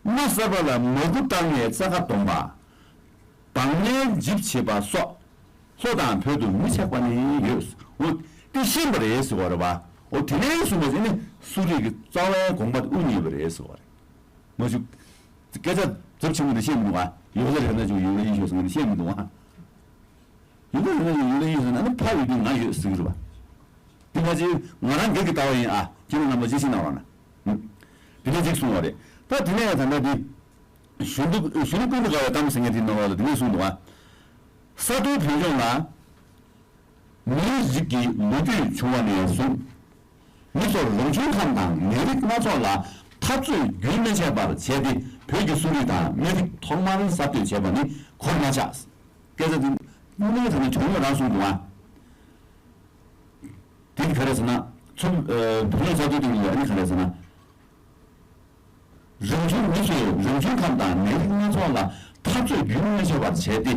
རྨ་གསར་པ་ལ་མ་བསྐུ་བཏང་ནས་རྩྭ་ཁ་སྡོམ་པ། དང་ལེན་ལྗིབ་བྱེད་པ་སོགས་ལྷོ་དང་བོད་དུ་མི་ཆགས་པ་ནི་ཡོད། འོ། དེ་ཤེས་པ་རེད་ཟེར་བ་རེད་པ། འོ་དེ་ནས་གསུངས་པ་ཟེར་ནི་གསོ་རིག་གི་རྩ་བའི་དགོངས་པ་དེ་དབུ་བརྙེས་པ་རེད་ཟེར་བ་རེད། མ་གཞི། སྐད་ཆ་ཚབས་ཆེན་པོ་འདི་ཤེས་མི་འདུག་ཨ། ཡོད་ལ་རེད་ན་ཅུང་ཡོད་ལ་ཡིད་ཆེས་སོང་ནི་ཤེས་མི་འདུག་ཨ། ཡོད་ལ་རེད་ན་ཡོད་ལ་ཡིད་ཆེས་སོང་ན་ཨ་ནི་ཕ་ཡོད་དུས་ང་ཡོད་ཟེར་གི་རེད་པ། དེ་ང་ཅི་ང་རང་སྒེར་གྱི་ལྟ་བ་ཡིན་ཨ། ཁྱེད་རང་རྣམ་པ་ཅི་ཤེས་གནང་རོགས་གནང་། དེ་འདྲ་ཅིག་གསུངས་པ་རེད། ད་དེ་ནས་ད་ལྟ་འདི། གཞོན་ནུ་གཞོན་ནུ་ཀུན་ཏུ་དགའ་བའི་གཏམ་ཟེར་མཁན་དེའི་ནང་ལ་དེ་འདྲ་གསུངས་འདུག་ཨ། ས་མཐོའི་བོད་ལྗོངས་ལ། མིའི་རིགས་ཀྱི་ལོ་རྒྱུས་བྱུང་བ་ནས་བཟུང་། མི་ཚོར་རང་བྱུང་ཁམས་དང་ནད་རིགས་སྣ་ཚོགས་ལ་འཐབ་རྩོད་རྒྱུན་མི་ཆད་པར་བྱས་ཏེ་བོད་ཀྱི་གསོ་རིག་དང་སྨན་རིགས་ཐོག་མར་གསར་གཏོད་བྱས་པ་ནི་གོར་མ་ཆག་སྐད་ཆ་འདི་དངོས་གནས་དྲང་གནས་དོན་དངོས་རང་གསུངས་འདུག་ཨ། དེ་ག་རེ་ཟེར་ན། ཚོ་བོད་ལྗོངས་གསར་གཏོད་དེ་ལ་ཨ་ནི་ག་རེ་ཟེར་ན། རང་བྱུང་མི་ཚོས་རང་བྱུང་ཁམས་དང་ནད་རིགས་སྣ་ཚོགས་ལ་འཐབ་རྩོད་རྒྱུན་མི་ཆད་པར་བྱས་ཏེ།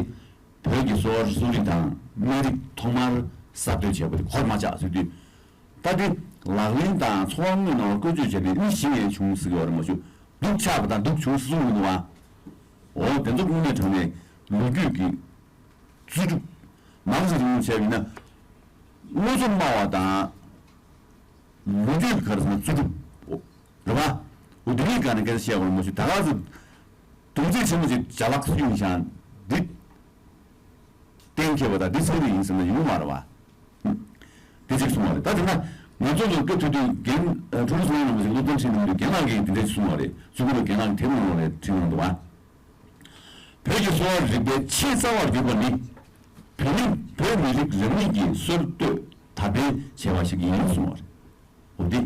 བོད་ཀྱི་གསོ་བ་གསོ་རིག་དང་སྨན་རིགས་ཐོག་མར་གསར་གཏོད་བྱས་པ་དེ་གོར་མ་ཆག་ཟེར་དུས། ད་དེ་ལག་ལེན་དང་འཚོ་བ་དངོས་ནང་བཀོལ་སྤྱོད་བྱས་ཏེ་ནི་གཞི་ནས་བྱུང་ཟེར་གྱི་ཡོད་རེད་མ་གཞི། སྡུག་ཆགས་པ་དང་སྡུག་བྱུང་གསུངས་མི་འདུག་ཨ། འོ་དེ་ཚོ་དངོས་གནས་དྲང་གནས་ལོ་རྒྱུས་ཀྱི་རྩོད་སྒྲུབ་མང་ཙམ་རིང་མོ་བྱས་པ་ཡིན་ན། དངོས་ཟོག་སྨྲ་བ་དང་། ལོ་རྒྱུས་ཀྱི་ག་རེ་ཟེར་ན་རྩོད་སྒྲུབ། རེད་པ། འོ་དེ་གཉིས་སྒང་ནས་སྐད་ཆ་བཤད་དགོས་མ་གཞི་ད་ག་ཚོད། སྡོམ་ཚིག་ཆེན་མོ་ཞིག་ཅ་ལག་སུ་ཡིན་ཤག་འདི། གཏན་འཁེལ་བ་དང་འདི་ཚད་རིགས་ཡིན་ཟེར་ན་ཡོང་མ་རེད་པ། དེ་གཅིག་གསུངས་པ་རེད། ད་དེ་ན་ང་ཚོ་ལ་སྐབས་དེ་དུས་རྒན་ཁྲོ་རུ་སོང་ཡང་ནང་བཞིན་སློབ་སྟོན་ཁྲིད་གནང་དུས་རྒན་ལགས་ཀྱིས་དེ་འདྲ་ཞིག་གསུངས་པ་རེད། གཅིག་པུ་ལ་རྒན་ལགས་ཀྱིས་དེབ་ནང་ལོགས་ལ་བྲིས་གནང་འདུག་པ། བོད་ཀྱི་གསོ་བ་རིག་པའི་ཆེས་རྩ་བར་གྱུར་པ་ནི། བོད་མི་བོད་མི་རིགས་རང་ཉིད་ཀྱི་སྲོལ་གཏོད་དར་སྤེལ་བྱས་པ་ཞིག་ཡིན་གསུངས་པ་རེད། འོ་འདི།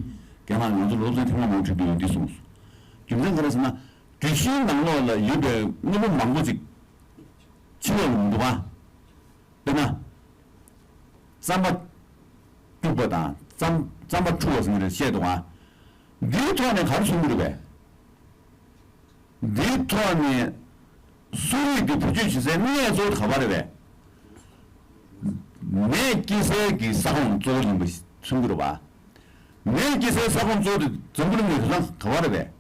རྒན་ལགས་ང་ཚོ་སློབ་ཚན་ཐེངས་མ་མང་ཁྲིད་དུས་འདི་གསུངས་སོང་། རྒྱུ་མཚན་ག་རེ་ཟེར་ན། གྲུ་བཞིའི་ནང་ལོགས་ལ་ཡོད་པའི་དངོས་པོ་མང་པོ་ཅིག་ཕྱི་ལོགས་ལ་མི་འདུག་ག་དཔེར་ན། རྩམ་པ་སྐྱུག་པ་དང་རྩམ་རྩམ་པ་འཁྲུ་བ་ཟེར་མཁན་རེ་བཤད་འདུག་ག་འདིའི་ཐོག་ནས་ག་རེ་གསུང་གི་རེད་པས། འདིའི་ཐོག་ནས་གསོ་རིག་འདི་བེད་སྤྱོད་བྱེད་སའི་གནས་གཙོ་བོ་དེ་ག་པར་རེད་པས། ནས་སྐྱེ་སའི་གི་ས་ཁོངས་གཙོ་བོ་ཡིན་པ་མཚོན་གྱི་རེད་པ། ནས་སྐྱེ་སའི་ས་ཁོངས་གཙོ་བོ་དེ་འཛམ་བུ་གླིང་ནས་དེང་སང་ག་པར་རེད་པས།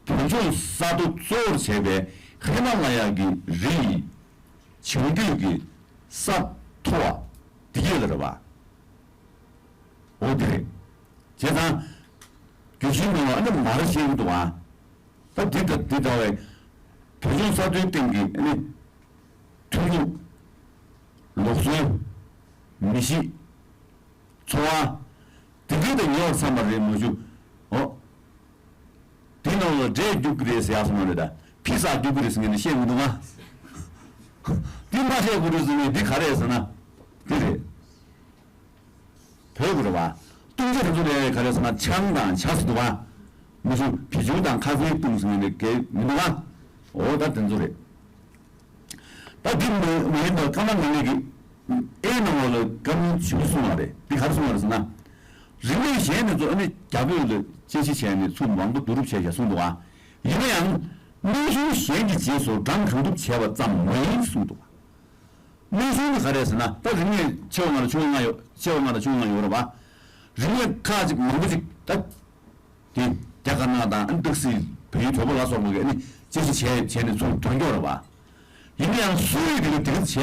བོད་ལྗོངས་ས་མཐོ་གཙོ་བོར་བྱས་པའི་ཧི་མ་ལ་ཡ་གི་རི་ཡི་བྱང་རྒྱུད་ཀྱི་ས་མཐོ་བ་འདི་གས་ལ་རེད་པ། འོ་དེ་རེད། བྱས་ཙང་། རྒྱུད་ཤུལ་ནང་ལ་ཨ་ནི་མར་བཤད་ཀྱི་འདུག་ཨ། ད་འདི་ད་འདི་འདྲ་བའི་བོད་ལྗོངས་ས་མཐོའི་སྟེང་གི་ཨ་ནི། ཐོན་ཁུངས། ལུགས་སྲོལ། མི་གཤིས། འཚོ་བ། དེ་འདྲའི་དང་ཉེ་བར་འཚམ་པ་རེད་མ་གཞི། འོ། དེ་ནང་ལ་འབྲས་རྒྱུག་གི་རེད་ཟེར་ཡག་སོང་བ་རེད་ད། ཕི་ས་རྒྱུག་གི་རེད་ཟེར་ངས་ནི་བཤད་མི་འདུག་ཨ། འདི་མ་བཤད་དགོས་རེད་ཟེར་ནས་འདི་ག་རེད་ཟེར་ན། འདི་རེད། བོད་ཀྱི་རེད་པ། བཏུང་བྱ་དེ་ཚོ་ལས་ག་རེ་ཟེར་ན་ཆང་དང་ཇ་ཟེར་འདུག་པ། མི་ཚོ་བི་ཇུ་དང་ཁ་ཟས་བཏུང་ཟེར་ནས་གལ་མི་འདུག་པ། འོ་ད་དེ་ཚོ་རེད། ད་འདི་མ་མ་ཡིན་པར་ཀརྨ་ངག་དབང་གིས་ཨེ་ནང་ལོགས་ལ་བཀའ་མོལ་ཞིག་གསུངས་པ་རེད། འདི་ག་རེ་གསུངས་པ་རེད་ཟེར་ན། རིག་གནས་གཞན་དེ་ཚོ་ཨ་ནི་རྒྱ་བོད་ལ་དཔྱད་གཞི་བྱས་ནས་ཚུར་མང་པོ་བསྡུ་རུབ་བྱས་བཞག་གསུངས་འདུག་པ། ཡིན་ན་ཡང་། སྨན་གཞུང་གཞན་གྱི་རྗེས་སུ་འབྲང་གང་ཐུབ་བྱས་པ་ཙམ་མ་ཡིན་གསུངས་འདུག་པ། གནས་ཚུལ་འདི་ག་རེད་ཟེར་ན། ད་རིག་གནས་ཆེ་བ་ལྔ་དང་ཆུང་བ་ལྔ་ཡོད། ཆེ་བ་ལྔ་དང་ཆུང་བ་ལྔ་ཡོད་རེད་བ། རིག་གནས་ཁག་ཅིག་མང་པོ་ཅིག་ད་དེ་རྒྱ་དཀར་ནག་དང་སྟག་གཟིག་བལ་ཡུལ་བོད་པ་ལ་སོགས་པ་གིས་ནི་དཔྱད་ཞིབ་བྱས་བྱས་ནས་ཚུར་ཐོན་ཀྱོག་རེད་བ། ཡིན་ན་ཡང་སུའི་དེ་ག་དེ་ག་བྱས་